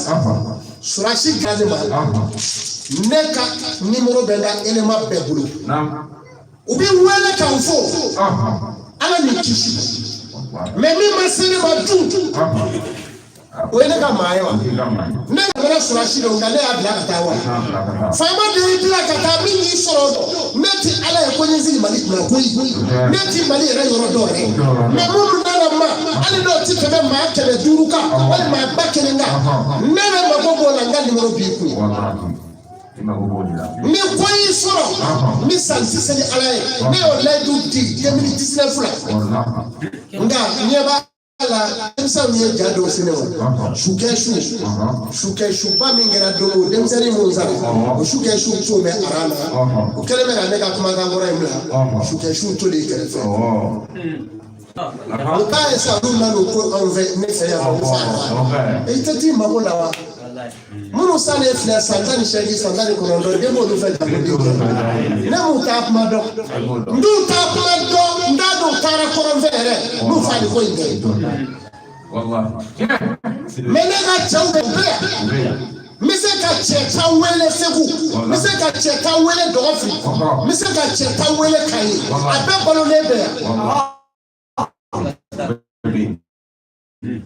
surasi gane ma ne ka nimoro bɛ n ka élément bɛɛ bolo u bɛ wele k'an fo Ala ni kisi mais min ma se ne ma dun o ye ne ka maa ye wa ne nana surasi don nka ne y'a bila ka taa wa faama de y'i bila ka taa min y'i sɔrɔ ne ti Ala ye ko n ye sigi Mali kunna koyi ne ti Mali yɛrɛ yɔrɔ dɔn yɛrɛ mais minnu nana ma hali n'o ti tɛmɛ maa 500 kan walima 1000 kan ne bɛ mako b'o la n ka nimoro b'i kun ni ko y'i sɔrɔ ni san ti se ni Ala ye ne y'o layidu di 2019 la nka ɲɛ b'a la denmisɛnw ye ja dɔw se ne ma sukɛ su sukɛ suba min kɛra don o denmisɛnnin minnu sara o sukɛ su to bɛ aran na o kɛlen bɛ ka ne ka kumakan kɔrɔ in bila sukɛ su to de kɛrɛfɛ o t'a ye sa olu nan'o ko anw fɛ ne fɛ yan o fa i tɛ t'i mako la wa minnu salen filɛ san 18 san 19 den b'olu fɛ jago den kɛ ne m'u taa kuma dɔn n t'u taa kuma dɔn n t'a dɔn u taara kɔrɔn fɛ yɛrɛ n'u fa ni ko in kɛ mais ne ka cɛw bɛ yan n bɛ se ka cɛ tan wele Segu n bɛ se ka cɛ tan wele Dɔgɔfiri n bɛ se ka cɛ tan wele Kayi a bɛɛ balolen bɛ yan.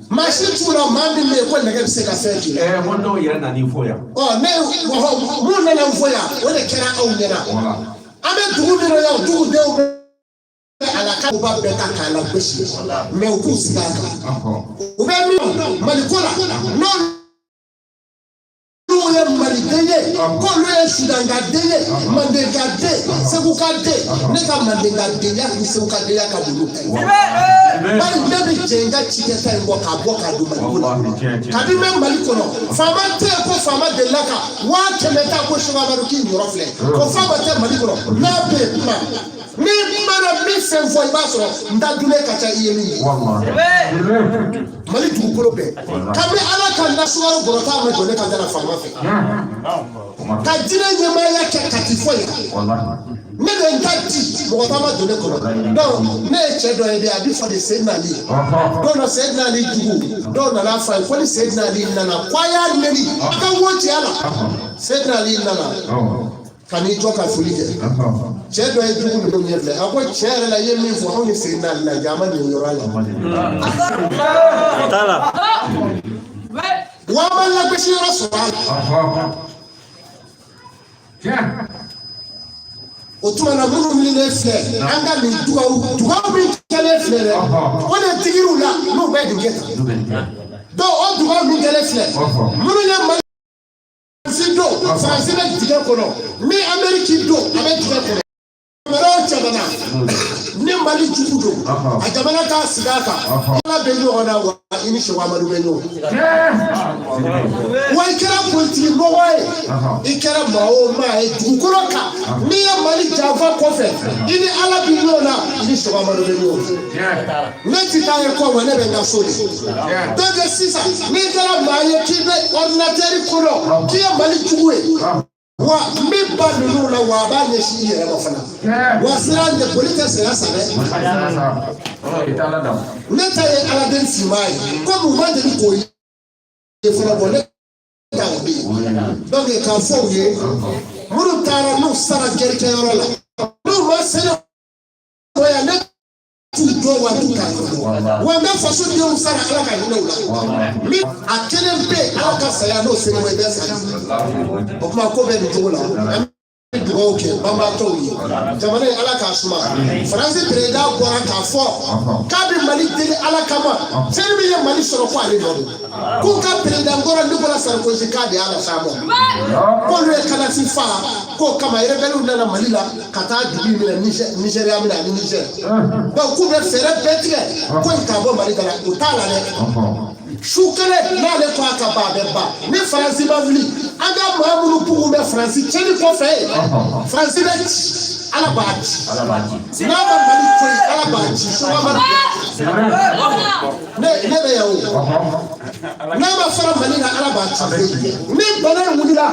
Maa si t'u la maa min bɛ yen ko nɛgɛ bɛ se ka fɛn k'i la. Ko dɔw yɛrɛ nan'i fo yan. Ɔ ne mun nana n fo yan o de kɛra aw ɲɛna. An bɛ dugu min na yan dugudenw bɛ a la k'u b'a bɛɛ ta k'a lagosi mais u k'u sigi a kan. U bɛ min Mali ko la n'olu ye maliden ye k'olu ye sudanka den ye mandenka den seguka den ne ka mandenka denya ni seguka denya ka bon n'u ta ye bari ne bɛ jɛ n ka cikɛta in kɔ k'a bɔ k'a don Mali ko la kabi n bɛ Mali kɔnɔ faama tɛ yen ko faama delila ka 100,000 ta ko Seko Amadu k'i yɔrɔ filɛ ko faama tɛ Mali kɔnɔ n'a bɛ yen kuma ni mana min fɛn fɔ i b'a sɔrɔ n ta dunnen ka ca i ye min ye Mali dugukolo bɛɛ kabi Ala ka na sukaro bɔrɔ tan ma jɔ ne ka da la faama fɛ ka diinɛ ɲɛmaaya kɛ Kati fɔ yan ne de n ta di mɔgɔ ta ma don ne kɔnɔ donc ne ye cɛ dɔ ye dɛ a bɛ fɔ de Seydina Ali don dɔ Seydina Ali jugu dɔw nana fɔ a ye ko ni Seydina Ali nana ko a y'a neni a ka wo cɛ la Seydina Ali nana. Ka n'i jɔ ka foli kɛ. Cɛ dɔ ye jugu ninnu ɲɛ filɛ, a ko tiɲɛ yɛrɛ la, i ye min fɔ, anw ni sen n'a lajɛ, an ma nin yɔrɔ la. Wa an ma lagosi yɔrɔ sɔrɔ a la. O tuma na, minnu wulilen filɛ, an ka nin dugawu min kɛlen filɛ dɛ, o de tigiriw la n'u bɛ nin kɛ tan. Donc o dugawu min kɛlen filɛ, minnu ye Mali don, Faransi bɛ dingɛ kɔnɔ, min Amérique don, a bɛ dingɛ kɔnɔ. Jamana o jamana ni Mali jugu don, a jamana k'a sigi a kan, Ala bɛ ɲɔgɔn na, wa i ni Seko Amadu bɛ ɲɔgɔn. Wa i kɛra politiki mɔgɔ ye, i kɛra maa o maa ye dugukolo kan, n'i ye Mali janfa kɔfɛ, i ni Ala bɛ ɲɔgɔn na, i ni Seko Amadu bɛ ɲɔgɔn. Ne ti taa ye kɔ wa, ne bɛ n ka so de. Donc sisan, n'i kɛra maa ye k'i bɛ ordinateur kɔnɔ, k'i ye Mali jugu ye, wa min ba ninnu la, wa a b'a ɲɛsin i yɛrɛ ma fana. Wa sira tɛ boli tɛ saya sa dɛ. Ne ta ye Aladen finman ye, komi u ma deli k'o ye fɔlɔ. Bɔn, ne ta o bɛ yen. Donc k'a fɔ u ye, minnu taara n'u sara gɛrikɛyɔrɔ la, n'u ma sɛnɛ yan, ne t'u dɔn wa t'u ta yɔrɔ dɔn. Wa n bɛ faso denw sara, Ala ka hinɛ u la. Min a kelen bɛ yen, Ala ka saya n'o sera ma, i bɛ sa. O tuma, ko bɛ nin cogo la. An bɛ dugawu kɛ banbaatɔw ye, jamana in, Ala k'a suma. Faransi président bɔra k'a fɔ k'a bɛ Mali deli Ala kama, fɛn min ye Mali sɔrɔ, ko ale nɔ don, k'u ka président kɔrɔ Nicolas Sarkozy, k'a de y'a las'a ma, k'olu ye Kadafi fa, k'o kama rebelles nana Mali la ka taa dugu in minɛ, Nigéria minɛ ani Niger. Donc k'u bɛ fɛɛrɛ bɛɛ tigɛ ko in k'a bɔ Mali da la. O t'a la dɛ. Su kelen n'ale ko a ka ban, a bɛ ban. Ni Faransi ma wuli, an ka maa minnu bugun bɛ Faransi cɛnni kɔfɛ yen, Faransi bɛ ci, Ala b'a ci. N'a ma Mali to yen, Ala b'a ci. Sɔgɔma ne bɛ yan o, n'a ma fara Mali la, Ala b'a ci. Ni bana in wulila,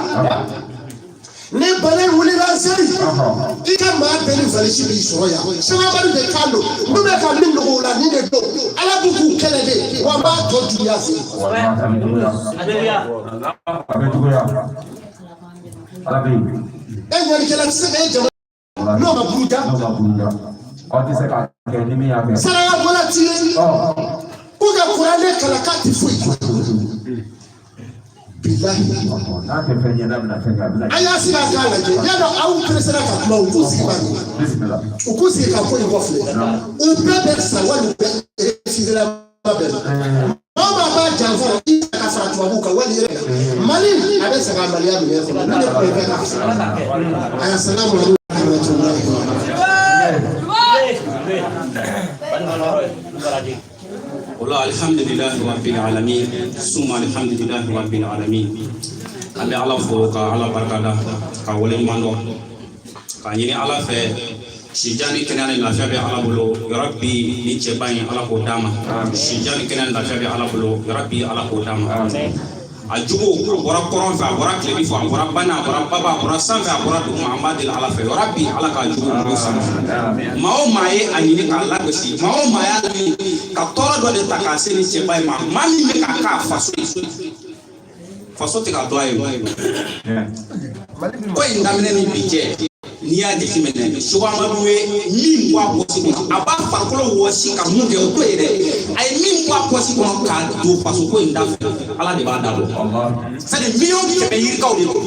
ni bana in wulila seri, i ka maa bɛɛ ni valisi b'i sɔrɔ yan. Sɛbɛnbali de kan don, n'u bɛ ka min dogo o la, nin de don. Ala b'u k'u kɛlɛ de, wa n b'a tɔ juguya fɛ. A bɛ juguya. Ala bɛ yen. E ɲanikɛla tɛ se ka e jama n'o ma buruja. N'o ma buruja. Aw tɛ se k'a kɛ ni min y'a kɛ. Saraka bɔla ti ye k'u ka kuranɛ kalan, k'a tɛ foyi kɛ, bilahi. N'a tɛ fɛn ɲɛ, n'a bɛna fɛn kɛ, a bɛna. An y'a sigi a k'a lajɛ, yala aw peresera ka kuma, u k'u sigi ba nin. Bisimila. U k'u sigi ka ko in kɔfilɛ, u bɛɛ bɛ sa wali u bɛ refusera bɛɛ ma. Maa o maa b'a janfa, i ka fara tubabuw kan wali yɛrɛ Mali, a bɛ segin a maliya minɛ kɔnɔ. Ne de tun bɛ k'a fɔ aya. Salamu aleykum wa rahmatulahi wa barakatuh. Wala alhamdulilahi rabbil alamin, summa alhamdulilahi rabbil alamin. An bɛ Ala fo ka Ala barikada ka waleɲuman dɔn k'a ɲini Ala fɛ, sijan ni kɛnɛya ni lafiya bɛ Ala bolo. Yarabi, ni cɛba in, Ala k'o d'a ma. Sijan ni kɛnɛya ni lafiya bɛ Ala bolo. Yarabi, Ala k'o d'a ma. A jugu, a bɔra kɔrɔn fɛ, a bɔra tilebi fɛ, a bɔra bana, a bɔra baba, a bɔra sanfɛ, a bɔra duguma, an b'a deli Ala fɛ, yarabi, Ala k'a jugu bolo sanfɛ. Maa o maa ye a ɲini k'a lagosi, maa o maa y'a ɲini ka tɔɔrɔ dɔ de ta k'a se ni cɛba in ma, maa min bɛ k'a k'a faso ye, faso tɛ ka to a ye. Ko in daminɛ ni bi cɛ, n'i y'a jateminɛ, Seko Amadu ye min bɔ a pɔsi kɔnɔ, a b'a farikolo wɔsi ka mun kɛ, o t'o ye dɛ. A ye min bɔ a pɔsi kɔnɔ k'a don faso ko in da fɛ, Ala de b'a da dɔn. C'est à dire 100 000 000 yirikaw de don,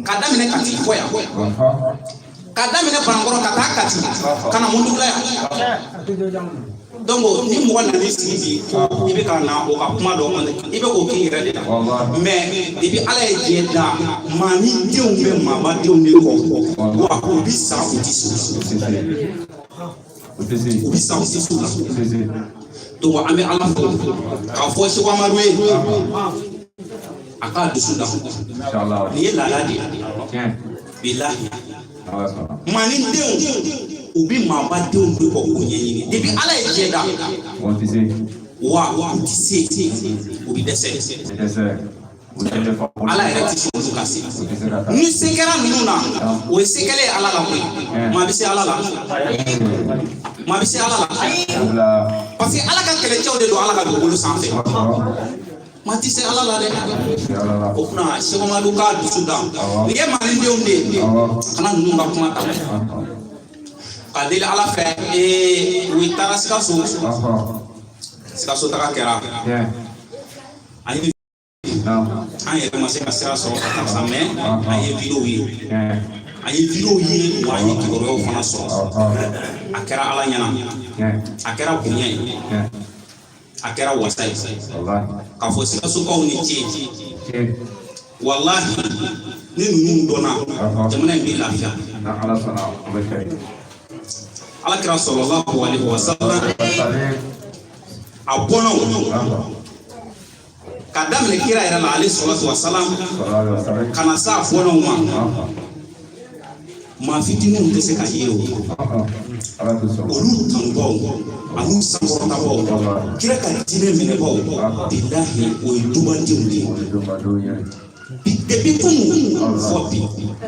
k'a daminɛ Kati fɔ yan, k'a daminɛ Banankɔrɔ ka taa Kati ka na Mɔndugu la yan. Donc ni mɔgɔ nan'i sigi bi ko i bɛ ka na o ka kuma dɔ kɔnɔ, i bɛ k'o k'i yɛrɛ de la. Mais depuis Ala ye diɲɛ da, maa ni denw bɛ maaba denw de kɔ, wa u bi sa, u ti se, u bi sa, u ti se u la. Donc an bɛ Ala fo k'a fɔ Seko Amadu ye, a k'a dusu da. Nin ye laada de ye, bilahi. Maa ni denw, u bi maaba denw de kɔ k'o ɲɛɲini depuis Ala ye diɲɛ da, wa u ti se, u bi dɛsɛ. Ala yɛrɛ ti se olu ka se. Ni se kɛra ninnu na, o ye se kɛlen ye Ala la koyi. Maa bɛ se Ala la, maa bɛ se Ala la, parce que Ala ka kɛlɛcɛw de don Ala ka dugukolo sanfɛ. Maa tɛ se Ala la dɛ. O kunna Seko Amadu k'a dusu da. Nin ye malidenw de ye. Kana ninnu ka kuma ta. Ka deli Ala fɛ ee u taara Sikaso. Sikaso taga kɛra. An ye an yɛrɛ ma se ka sira sɔrɔ ka taa sa mais an ye vidéo ye. An ye vidéo ye wa an ye kibaruyaw fana sɔrɔ. A kɛra Ala ɲɛna. A kɛra bonya ye. A kɛra wasa ye. K'a fɔ Sikasokaw ni ce. Walahi ni ninnu dɔnna jamana in bɛ lafiya. Ala kira sallallahu alaihi wa sallam a bɔnnaw ka daminɛ kira yɛrɛ la ale salatu wa salam ka na s'a bɔnnaw ma maa fitininw tɛ se ka ye o olu kanubaw an'u sankɔrɔtabaw kira ka diinɛ minɛbaw bilahi o ye dubadenw de ye depuis kunun fɔ bi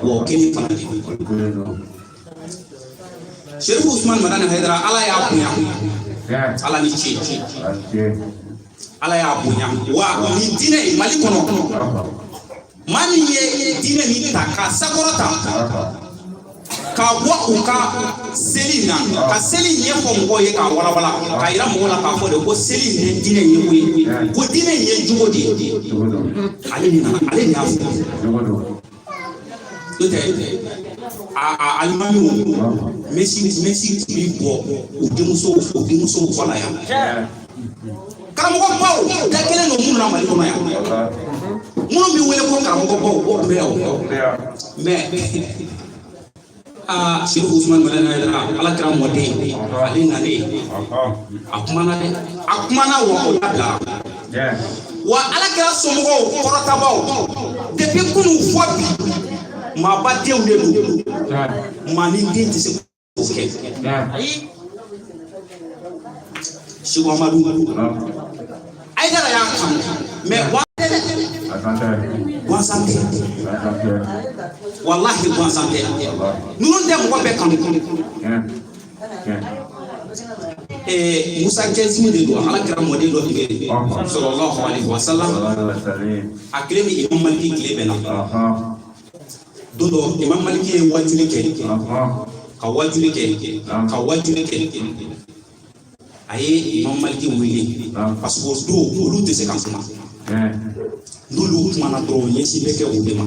wa o kelen fana de. Serifu Usman Madani Hayidara Ala y'a bonya Ala ni ce Ala y'a bonya wa nin diinɛ in Mali kɔnɔ maa min ye diinɛ nin ta k'a sankɔrɔta k'a bɔ u ka seli na ka seli ɲɛfɔ mɔgɔw ye k'a walawala k'a yira mɔgɔw la k'a fɔ de ko seli in tɛ diinɛ ye koyi ko diinɛ in ye jogo de ye ale de nana ale de y'a fɔ n'o tɛ a alimamiw mɛsi tun bɛ bɔ u denmusow kɔ la yan karamɔgɔ baw da kelen don minnu na Mali kɔnɔ yan minnu bɛ wele ko karamɔgɔ baw o tun bɛ yan o mais aa Serifu Usman Madani Hayidara Ala kɛra mɔden ale nalen a kumana dɛ a kumana wa o dabila wa Ala kɛra somɔgɔw kɔrɔtabaw depuis kunun fɔ bi maaba denw de don maa ni den tɛ se k'o kɛ Seko Amadu Hayidara y'a kanu mais gansan tɛ walahi gansan tɛ ninnu tɛ mɔgɔ bɛɛ kanu Musa Kɛzimi de don Ala kɛra mɔden dɔ tigɛ sallallahu alaihi wa sallam a tile ni Imam Maliki tile bɛnna don dɔ Imam Maliki ye wajuli kɛ ka wajuli kɛ ka wajuli kɛ a ye Imam Maliki wele parce que o don olu tɛ se ka kuma n'olu kumana dɔrɔn ɲɛsin bɛ kɛ o de ma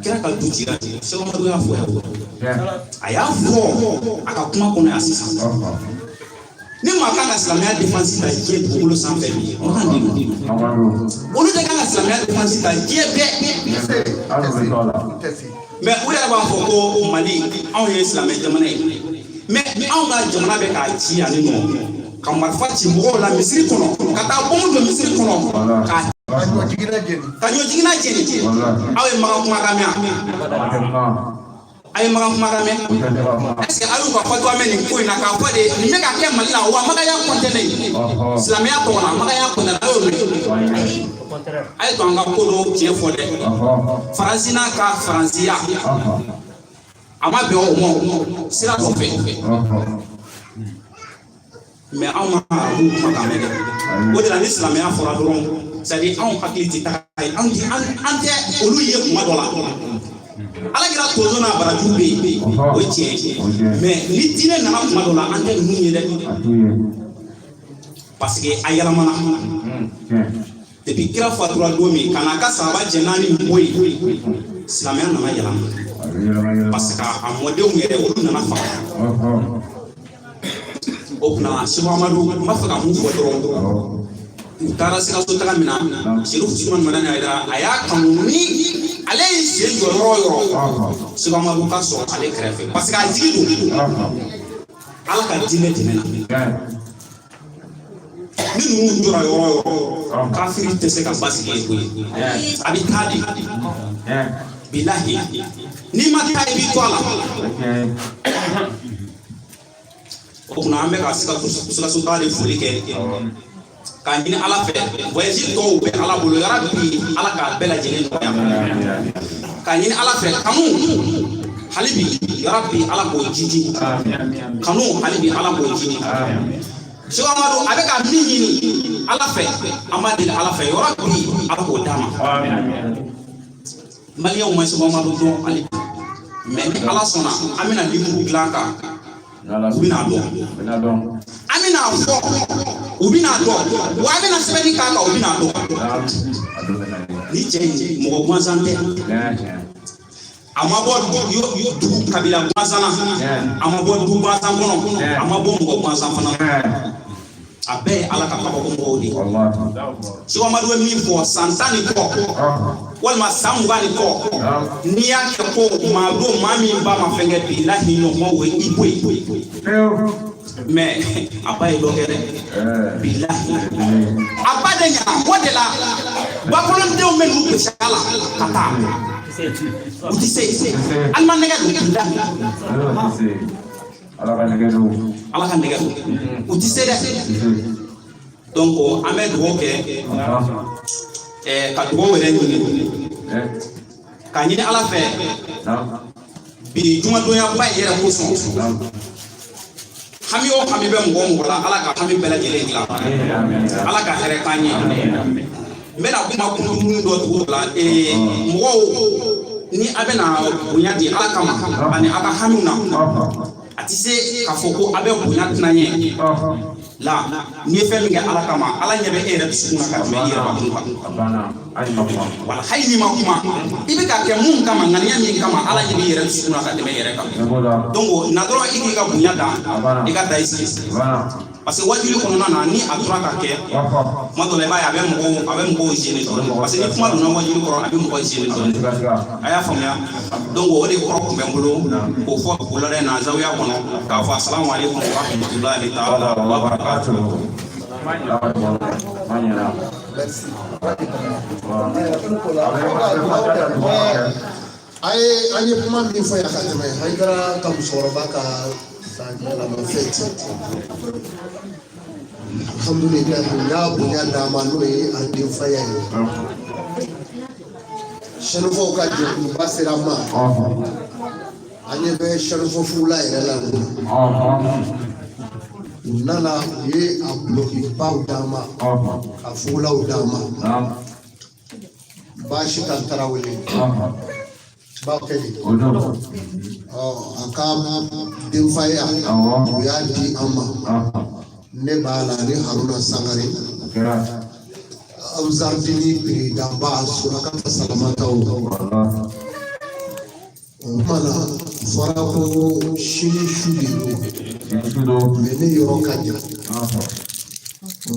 kira ka du cira Seko Amadu y'a fɔ yan a y'a fɔ a ka kuma kɔnɔ yan sisan ni maa kan ka silamɛya défense ta diɲɛ dugukolo sanfɛ bi o kan de don olu de kan ka silamɛya défense ta diɲɛ bɛɛ mais u yɛrɛ b'a fɔ ko Mali anw ye silamɛ jamana ye mais anw ka jamana bɛ k'a ci yan nɔ ka marifa ci mɔgɔw la misiri kɔnɔ ka taa bɔnbu don misiri kɔnɔ ka ɲɔ jiginna jeni aw ye Makan kumakan mɛn a ye Makan kumakan mɛn est ce que aw y'u ka fatuwa mɛn nin ko in na k'a fɔ de nin bɛ ka kɛ Mali la wa Makan y'a condamné silamɛya tɔgɔ la Makan y'a condamné a y'o mɛn a ye to an ka ko dɔw tiɲɛ fɔ dɛ Faransi n'a ka faransiya a ma bɛn o ma sira dɔ fɛ mais anw ma arabuw kumakan mɛn dɛ o de la ni silamɛya fɔra dɔrɔn c'est à dire anw hakili tɛ taga yen an tɛ olu ye kuma dɔ la Ala kɛra tonso n'a barajuru bɛ yen o ye tiɲɛ ye mais ni diinɛ nana kuma dɔ la an tɛ ninnu ye dɛ parce que a yɛlɛmana depuis kira fatura don min ka n'a ka sahaba jɛ naani bɔ yen silamɛya nana yɛlɛma parce que a mɔdenw yɛrɛ olu nana faga o kunna Seko Amadu n b'a fɛ ka mun fɔ dɔrɔn u taara Sikaso taga min na Serifu Usman Madani Hayidara a y'a kanu ni ale ye sen jɔ yɔrɔ o yɔrɔ Seko Amadu ka sɔrɔ ale kɛrɛfɛ parce que a jigi don Ala ka diinɛ dɛmɛ na ni ninnu jɔra yɔrɔ o yɔrɔ kafiri tɛ se ka basigi yen koyi a bɛ taa de bilahi n'i ma taa i b'i to a la o kunna an bɛ ka Sikaso taga de foli kɛ k'a ɲini Ala fɛ voyage tɔw bɛ Ala bolo yarabi Ala k'a bɛɛ lajɛlen nɔgɔya k'a ɲini Ala fɛ kanu hali bi yarabi Ala k'o jidi kanu hali bi Ala k'o jidi. Seko Amadu a bɛ ka min ɲini Ala fɛ, an b'a deli Ala fɛ yɔrɔ bi Ala k'o d'a ma. Maliyɛnw ma Seko Amadu dɔn hali bi, mais ni Ala sɔnna an bɛna livre dilan kan, u bɛna dɔn, an bɛna fɔ u bɛna dɔn, wa an bɛna sɛbɛnni k'a kan, u bɛna dɔn. Ni cɛ in mɔgɔ gansan tɛ, a ma bɔ dugu kabila gansan na, a ma bɔ du gansan kɔnɔ, a ma bɔ mɔgɔ gansan fana, a bɛɛ ye Ala ka kabako mɔgɔw de ye. Seko Amadu ye min fɔ san 10 ni kɔ walima san 20 ni kɔ, n'i y'a kɛ ko maa don maa min ba ma fɛn kɛ, bilahi ɲɔgɔn o ye i bɔ yen. Mais a ba ye dɔ kɛ dɛ, bilahi a ba de ɲɛna. O de la bakolondenw bɛ n'u gosi a la ka taa, u ti se alima nɛgɛ don, bilahi Ala ka nɛgɛ don, Ala ka nɛgɛ don, u ti se dɛ. Donc an bɛ dugawu kɛ, ka dugawu yɛrɛ ɲini, k'a ɲini Ala fɛ bi jumadonyaba in yɛrɛ kosɔn, hami o hami bɛ mɔgɔ o mɔgɔ la, Ala ka hami bɛɛ lajɛlen dilan, Ala ka hɛrɛ k'an ye. N bɛna kuma kunkurunin dɔ tugu o la. Mɔgɔw, ni a bɛna bonya di Ala kama ani a ka hamiw na, a tɛ se k'a fɔ ko a bɛ bonya tɛna ɲɛ la. N'i ye fɛn min kɛ Ala kama, Ala ɲɛ bɛ e yɛrɛ dusukun na ka tɛmɛ i yɛrɛ bakun kan. Wala hali n'i ma kuma, i bɛ ka kɛ mun kama, ŋaniya min kama, Ala ɲɛ b'i yɛrɛ dusukun na ka tɛmɛ i yɛrɛ kan. Donc na dɔrɔn i k'i ka bonya dan, i ka da i sigi, parce que wajuli kɔnɔna na, ni a tora ka kɛ kuma dɔ la, i b'a ye a bɛ mɔgɔw gêner dɔɔnin, parce que ni kuma donna wajuli kɔrɔ, a bɛ mɔgɔw gêner dɔɔnin. A y'a faamuya? Donc o de kɔrɔ tun bɛ n bolo k'o fɔ wulada in na zawiya kɔnɔ, k'a fɔ asalamu aleykum wa rahmatulahi taala wa barakatuhu. Merci. A ye an ye kuma min fɔ yan ka tɛmɛ, Hayidara ka musokɔrɔba ka san yɛlɛma fɛti, alhamdulilayi, u y'a bonya d'a ma, n'o ye an denfaya ye. Sɛnufɔw ka jɛkuluba sera an ma, an ɲɛ bɛ sɛnufɔ furula yɛrɛ la. U nana, u ye a dulokibaw d'an ma, ka fugulaw d'an ma. Baasi ka Tarawele b'a kɛ di, a ka denfaya, u y'a di an ma. Ne b'a la ni Haruna Sangare, Abuzardini peredanba, Surakata Salamataw. O tuma na, fɔra ko sini su de don, mais ne yɔrɔ ka jan,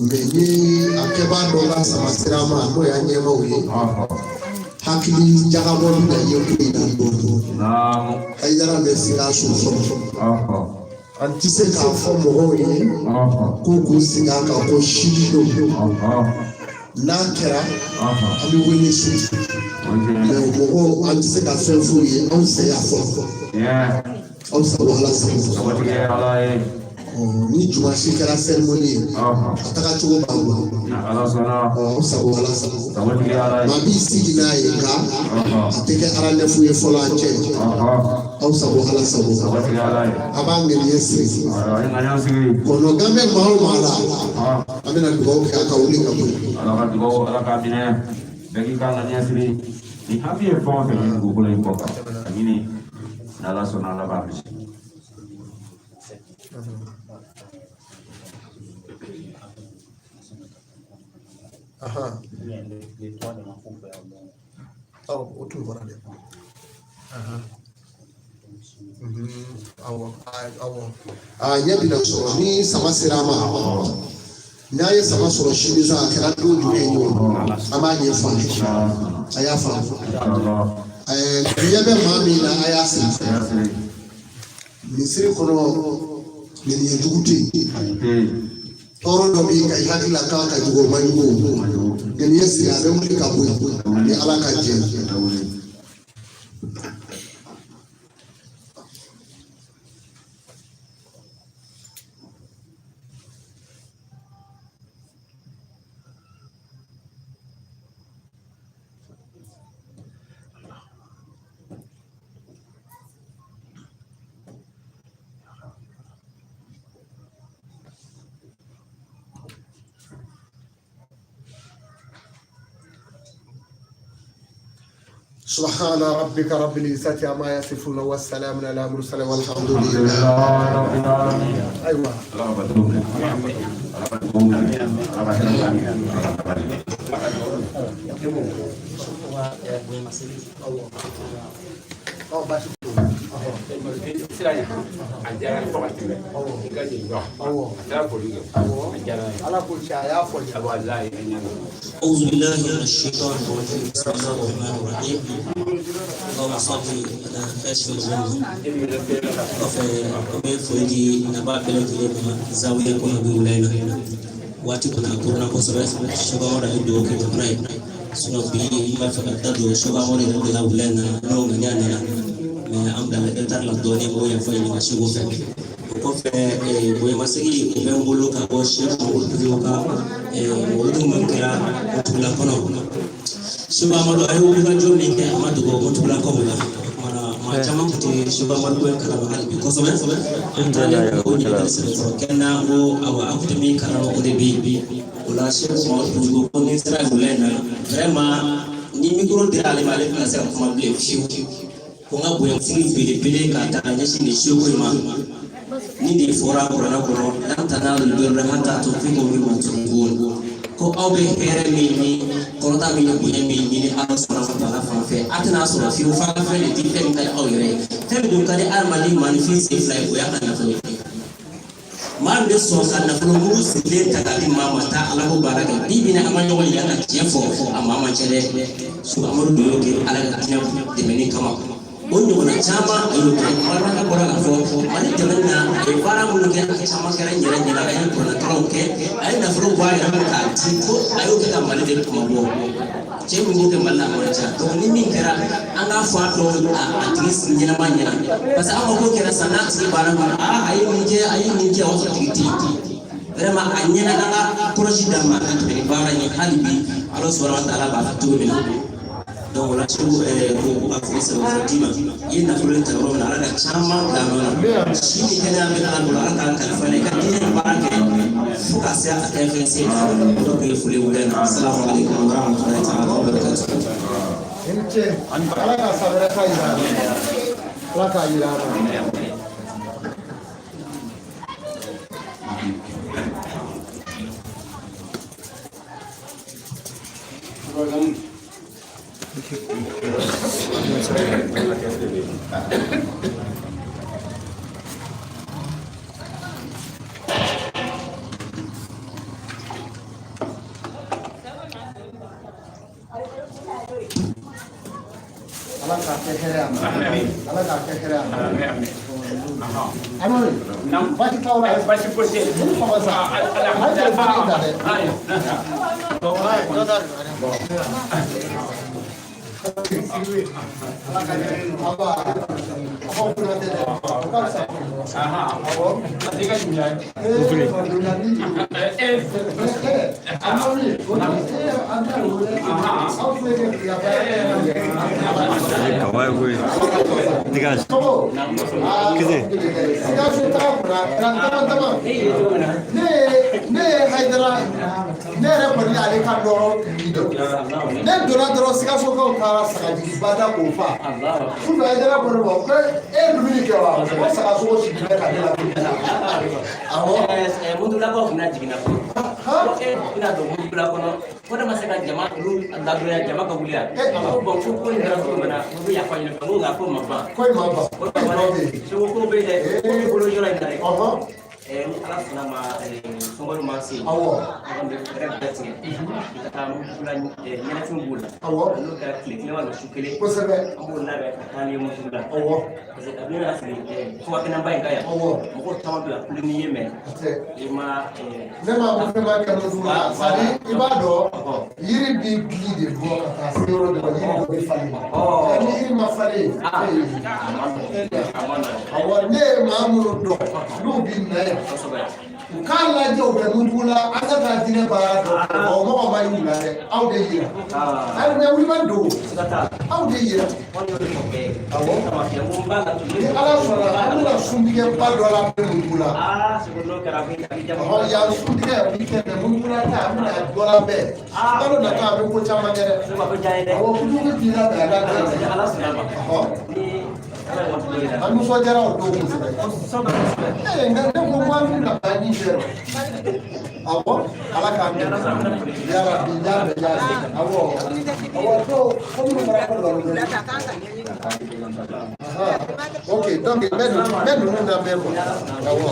mais ni a kɛbaa dɔ ka sama sira ma, n'o y'an ɲɛmaaw ye, hakili jagabɔ bɛ na ye ko in na dɔɔnin. Hayidara bɛ Sikaso fɔlɔ, an tɛ se k'a fɔ mɔgɔw ye ko k'u sigi a kan ko sini don. N'a kɛra, an bɛ wele su, mais mɔgɔw, an tɛ se ka fɛn f'u ye. Anw fɛ yan fɔlɔ, aw sago Ala sago. Ni jumasi kɛra cérémonie ye, a taga cogo b'an bolo. Aw sago Ala sago. Maa b'i sigi n'a ye, nka a tɛ kɛ rendez-vous ye fɔlɔ an cɛ. Aw sago Ala sago. A b'an ŋaniya siri, kɔnɔgan bɛ maa o maa la, an bɛna dugawu kɛ a ka wuli ka bɔ yen. Ala ka dugawu, Ala k'a minɛ. Bɛɛ k'i ka ŋaniya siri ni hami ye fɛn o fɛn ye dugukolo in kɔ kan, a ɲini, n'Ala sɔnna, Ala b'a bisi. O tun fɔra dɛ. Awɔ, awɔ, a ɲɛ bɛna sɔrɔ ni sama sera a ma. N'a ye sama sɔrɔ sini sa, a kɛra don jumɛn ye o, an b'a ɲɛfɔ a ye. A y'a faamu? Ɲɛ bɛ maa min na, a y'a siri misiri kɔnɔ. Ŋaniya jugu tɛ yen, tɔɔrɔ dɔ b'i kan, i hakili la k'a ka jugu, o man jugu. Ŋaniya siri, a bɛ wuli ka bɔ yen ni Ala ka jɛ. سبحان ربك رب العزة عما يصفون والسلام على المرسلين والحمد لله. أيوة. أعوذ بالله من الشيطان الرجيم. بسم الله الرحمن الرحيم. اللهم صل على كاشف الغمة. Kɔfɛ an bɛ foli di naba bɛɛ lajɛlen ma zawiya kɔnɔ bi wula in na. Waati kɔni a koronna kosɛbɛ. Sɛba Amadu a ye dugawu kɛ jamana ye. Sinon bi n b'a fɛ ka da don Sɛba Amadu yɛrɛ de la wula in na, n'o ŋaniya nana. Mais an bilala retard la dɔɔnin, o yafa ɲini ka seko fɛ. O kɔfɛ, bonyamasegin o bɛ n bolo ka bɔ Sɛki Mamadu ka mawuludu min kɛra Mutugula kɔnɔ. Sɛba Amadu a ye wulikajɔ min kɛ, a ma dogo Mutugulakaw la. Maa caman tun tɛ Sɛba Amadu ko in kalama hali bi kosɛbɛ. An taalen o ɲininkali sɛbɛkɔrɔ kɛ n na, ko awa an tun tɛ min kalama o de bɛ yen. O la Sɛki Mamadu ko ni sera wula in na, vraiment ni micro dira ale ma, ale tɛna se ka kuma bilen fiyewu. Ko n ka bonyamasegin belebele k'a ta ka ɲɛsin nin seko in ma. Ni de fɔra kuranɛ kɔnɔ, lan tanalul birra hatta tunfiqu mimma tuhibbun, ko aw bɛ hɛrɛ min ni kɔrɔta min ni bonya min ɲini Ala subhanahu wa ta'ala fan fɛ, a tɛna sɔrɔ fiyewu f'a ka fɛn de di, fɛn min ka di aw yɛrɛ ye. Fɛn min dun ka di adamaden maaninfin sen fila ye, o y'a ka nafolo ye. Maa min bɛ sɔn ka nafolo mugu sigilen ta k'a di maa ma, taa Ala ko baara kɛ. Bi bi in na, an ma ɲɔgɔn yira ka tiɲɛ fɔ, a maa man ca dɛ. Sɛki Amadu dun y'o kɛ Ala ka diinɛ dɛmɛni kama. O ɲɔgɔnna caman a y'o kɛ. Balimakɛ bɔra k'a fɔ Mali dɛmɛni na, a ye baara minnu kɛ, a caman kɛra n yɛrɛ ɲɛna. A ye kuranɛkalanw kɛ, a ye nafolo bɔ a yɛrɛ ma k'a di, ko a y'o kɛ ka Mali de kuma bɔ. Cɛ min b'o kɛ Mali la, a man ca. Donc ni min kɛra, an k'a fɔ a dɔn a tigi ɲɛnama ɲɛna, parce que an ka ko kɛra sisan, n'a tigi banna kɔnɔ, aa a ye nin kɛ, a ye nin kɛ, o y'a sɔrɔ tigi tɛ yen. Vraiment a ɲɛna, an ka kɔlɔsi d'a ma ka tɛmɛ ni baara in ye hali bi, Ala subhanahu wa ta'ala b'a fɛ cogo min na. Donc o la Segu ko ka foli sɛbɛn d'i ma. I ye nafolo in ta yɔrɔ min na, Ala ka caman bila nɔ la. Si ni kɛnɛya bɛ Ala bolo, Ala k'a kalifa i ka diinɛ baara kɛ fo ka se a kɛ fɛn se na. O de ye foli wula in na. Salamu aleykum wa rahmatulahi ta'ala wa barakatuh. I ni ce. Ala ka san wɛrɛ ta yira an na. Ala k'a yira an na. Ala k'a kɛ hɛrɛ ye a ma. Ala k'a kɛ hɛrɛ ye a ma. Amadu, baasi t'aw la? Baasi foyi tɛ yen. Mun fama sa? A ye telefɔni ta dɛ. Aba, aw fana tɛ dɛ. O ka fisa. Awɔ. Ee, Madonani. Ee, Amadu, o tɛ an t'a wele. Aw filɛ kɛ k'i ka baara kɛ. Kaba ye koyi. Dégage. Togo. Kise. Sikaso taga kunna kɛra dama dama. Ne ye Hayidara, ne yɛrɛ kɔni y'ale ka nɔrɔ tigi dɔn. Ne donna dɔrɔn, Sikasokaw taara sagajigiba da k'o fa. Sufɛ Hayidara ko ne ma ko e ye dumuni kɛ wa? Ko sagasogo sigilen bɛ ka ne la. Awɔ. Mutulakaw tun bɛna jiginna fɔlɔ. Ko e bɛna don Mutula kɔnɔ, ko ne ma se ka jama olu ladɔnniya, jama ka wuli yan. Ko bɔn, ko in kɛra cogo min na, ko bɛ yafa ɲini fɛ, ko nka ko ma ban. Ko in ma ban. Ko ma ban dɛ. Segu ko bɛ yen dɛ, ko b'i bolo yɔrɔ in na dɛ. Ni Ala sɔnna ma, sunkalo ma se. Awɔ. An kɔni bɛ fɛɛrɛ bɛɛ tigɛ. I ka taa Mutula, ɲɛnafin b'o la. Awɔ. N'o kɛra tile kelen walima su kelen. Kosɛbɛ. An b'o labɛn ka taa n'i ye Mutula. Awɔ. Parce que kabini ne sigi fubakɛnɛba in kan yan. Awɔ. Mɔgɔw caman bɛ ka kule n'i ye mɛ. Tɛ. I ma. Ne ma ne ma kɛ Mutula la. C'est à dire i b'a dɔn, yiri b'i gili de bɔ ka taa se yɔrɔ dɔ la, yiri dɔ bɛ falen. Ni yiri ma falen, awɔ, ne ye maa minnu dɔn n'u bɛ na yan, U k'a lajɛ u bɛ Mutugula an ka taa diinɛ baara dɔ kɛ o mɔgɔ ma y'u la dɛ aw de yira hali mɛ wuli ma don aw de yira awɔ ni Ala sɔnna an bɛna suntigɛba dɔ labɛn Mutugula ɔhɔn yan suntigɛ o bi kɛ mɛ Mutugula ta an bɛna dɔ labɛn kalo nata a bɛ ko caman kɛ dɛ awɔ kojugu b'i labɛn a ka gɛlɛn ɔhɔn an nisɔndiyara o don kosɛbɛ ee nka ne ko k'an bɛna taa ɲi fɛ awɔ Ala k'an dɛmɛ yarabi yarabi yarabi awɔ awɔ to ko minnu fana ko dɔrɔn ok donc n bɛ ninnu labɛn quoi awɔ.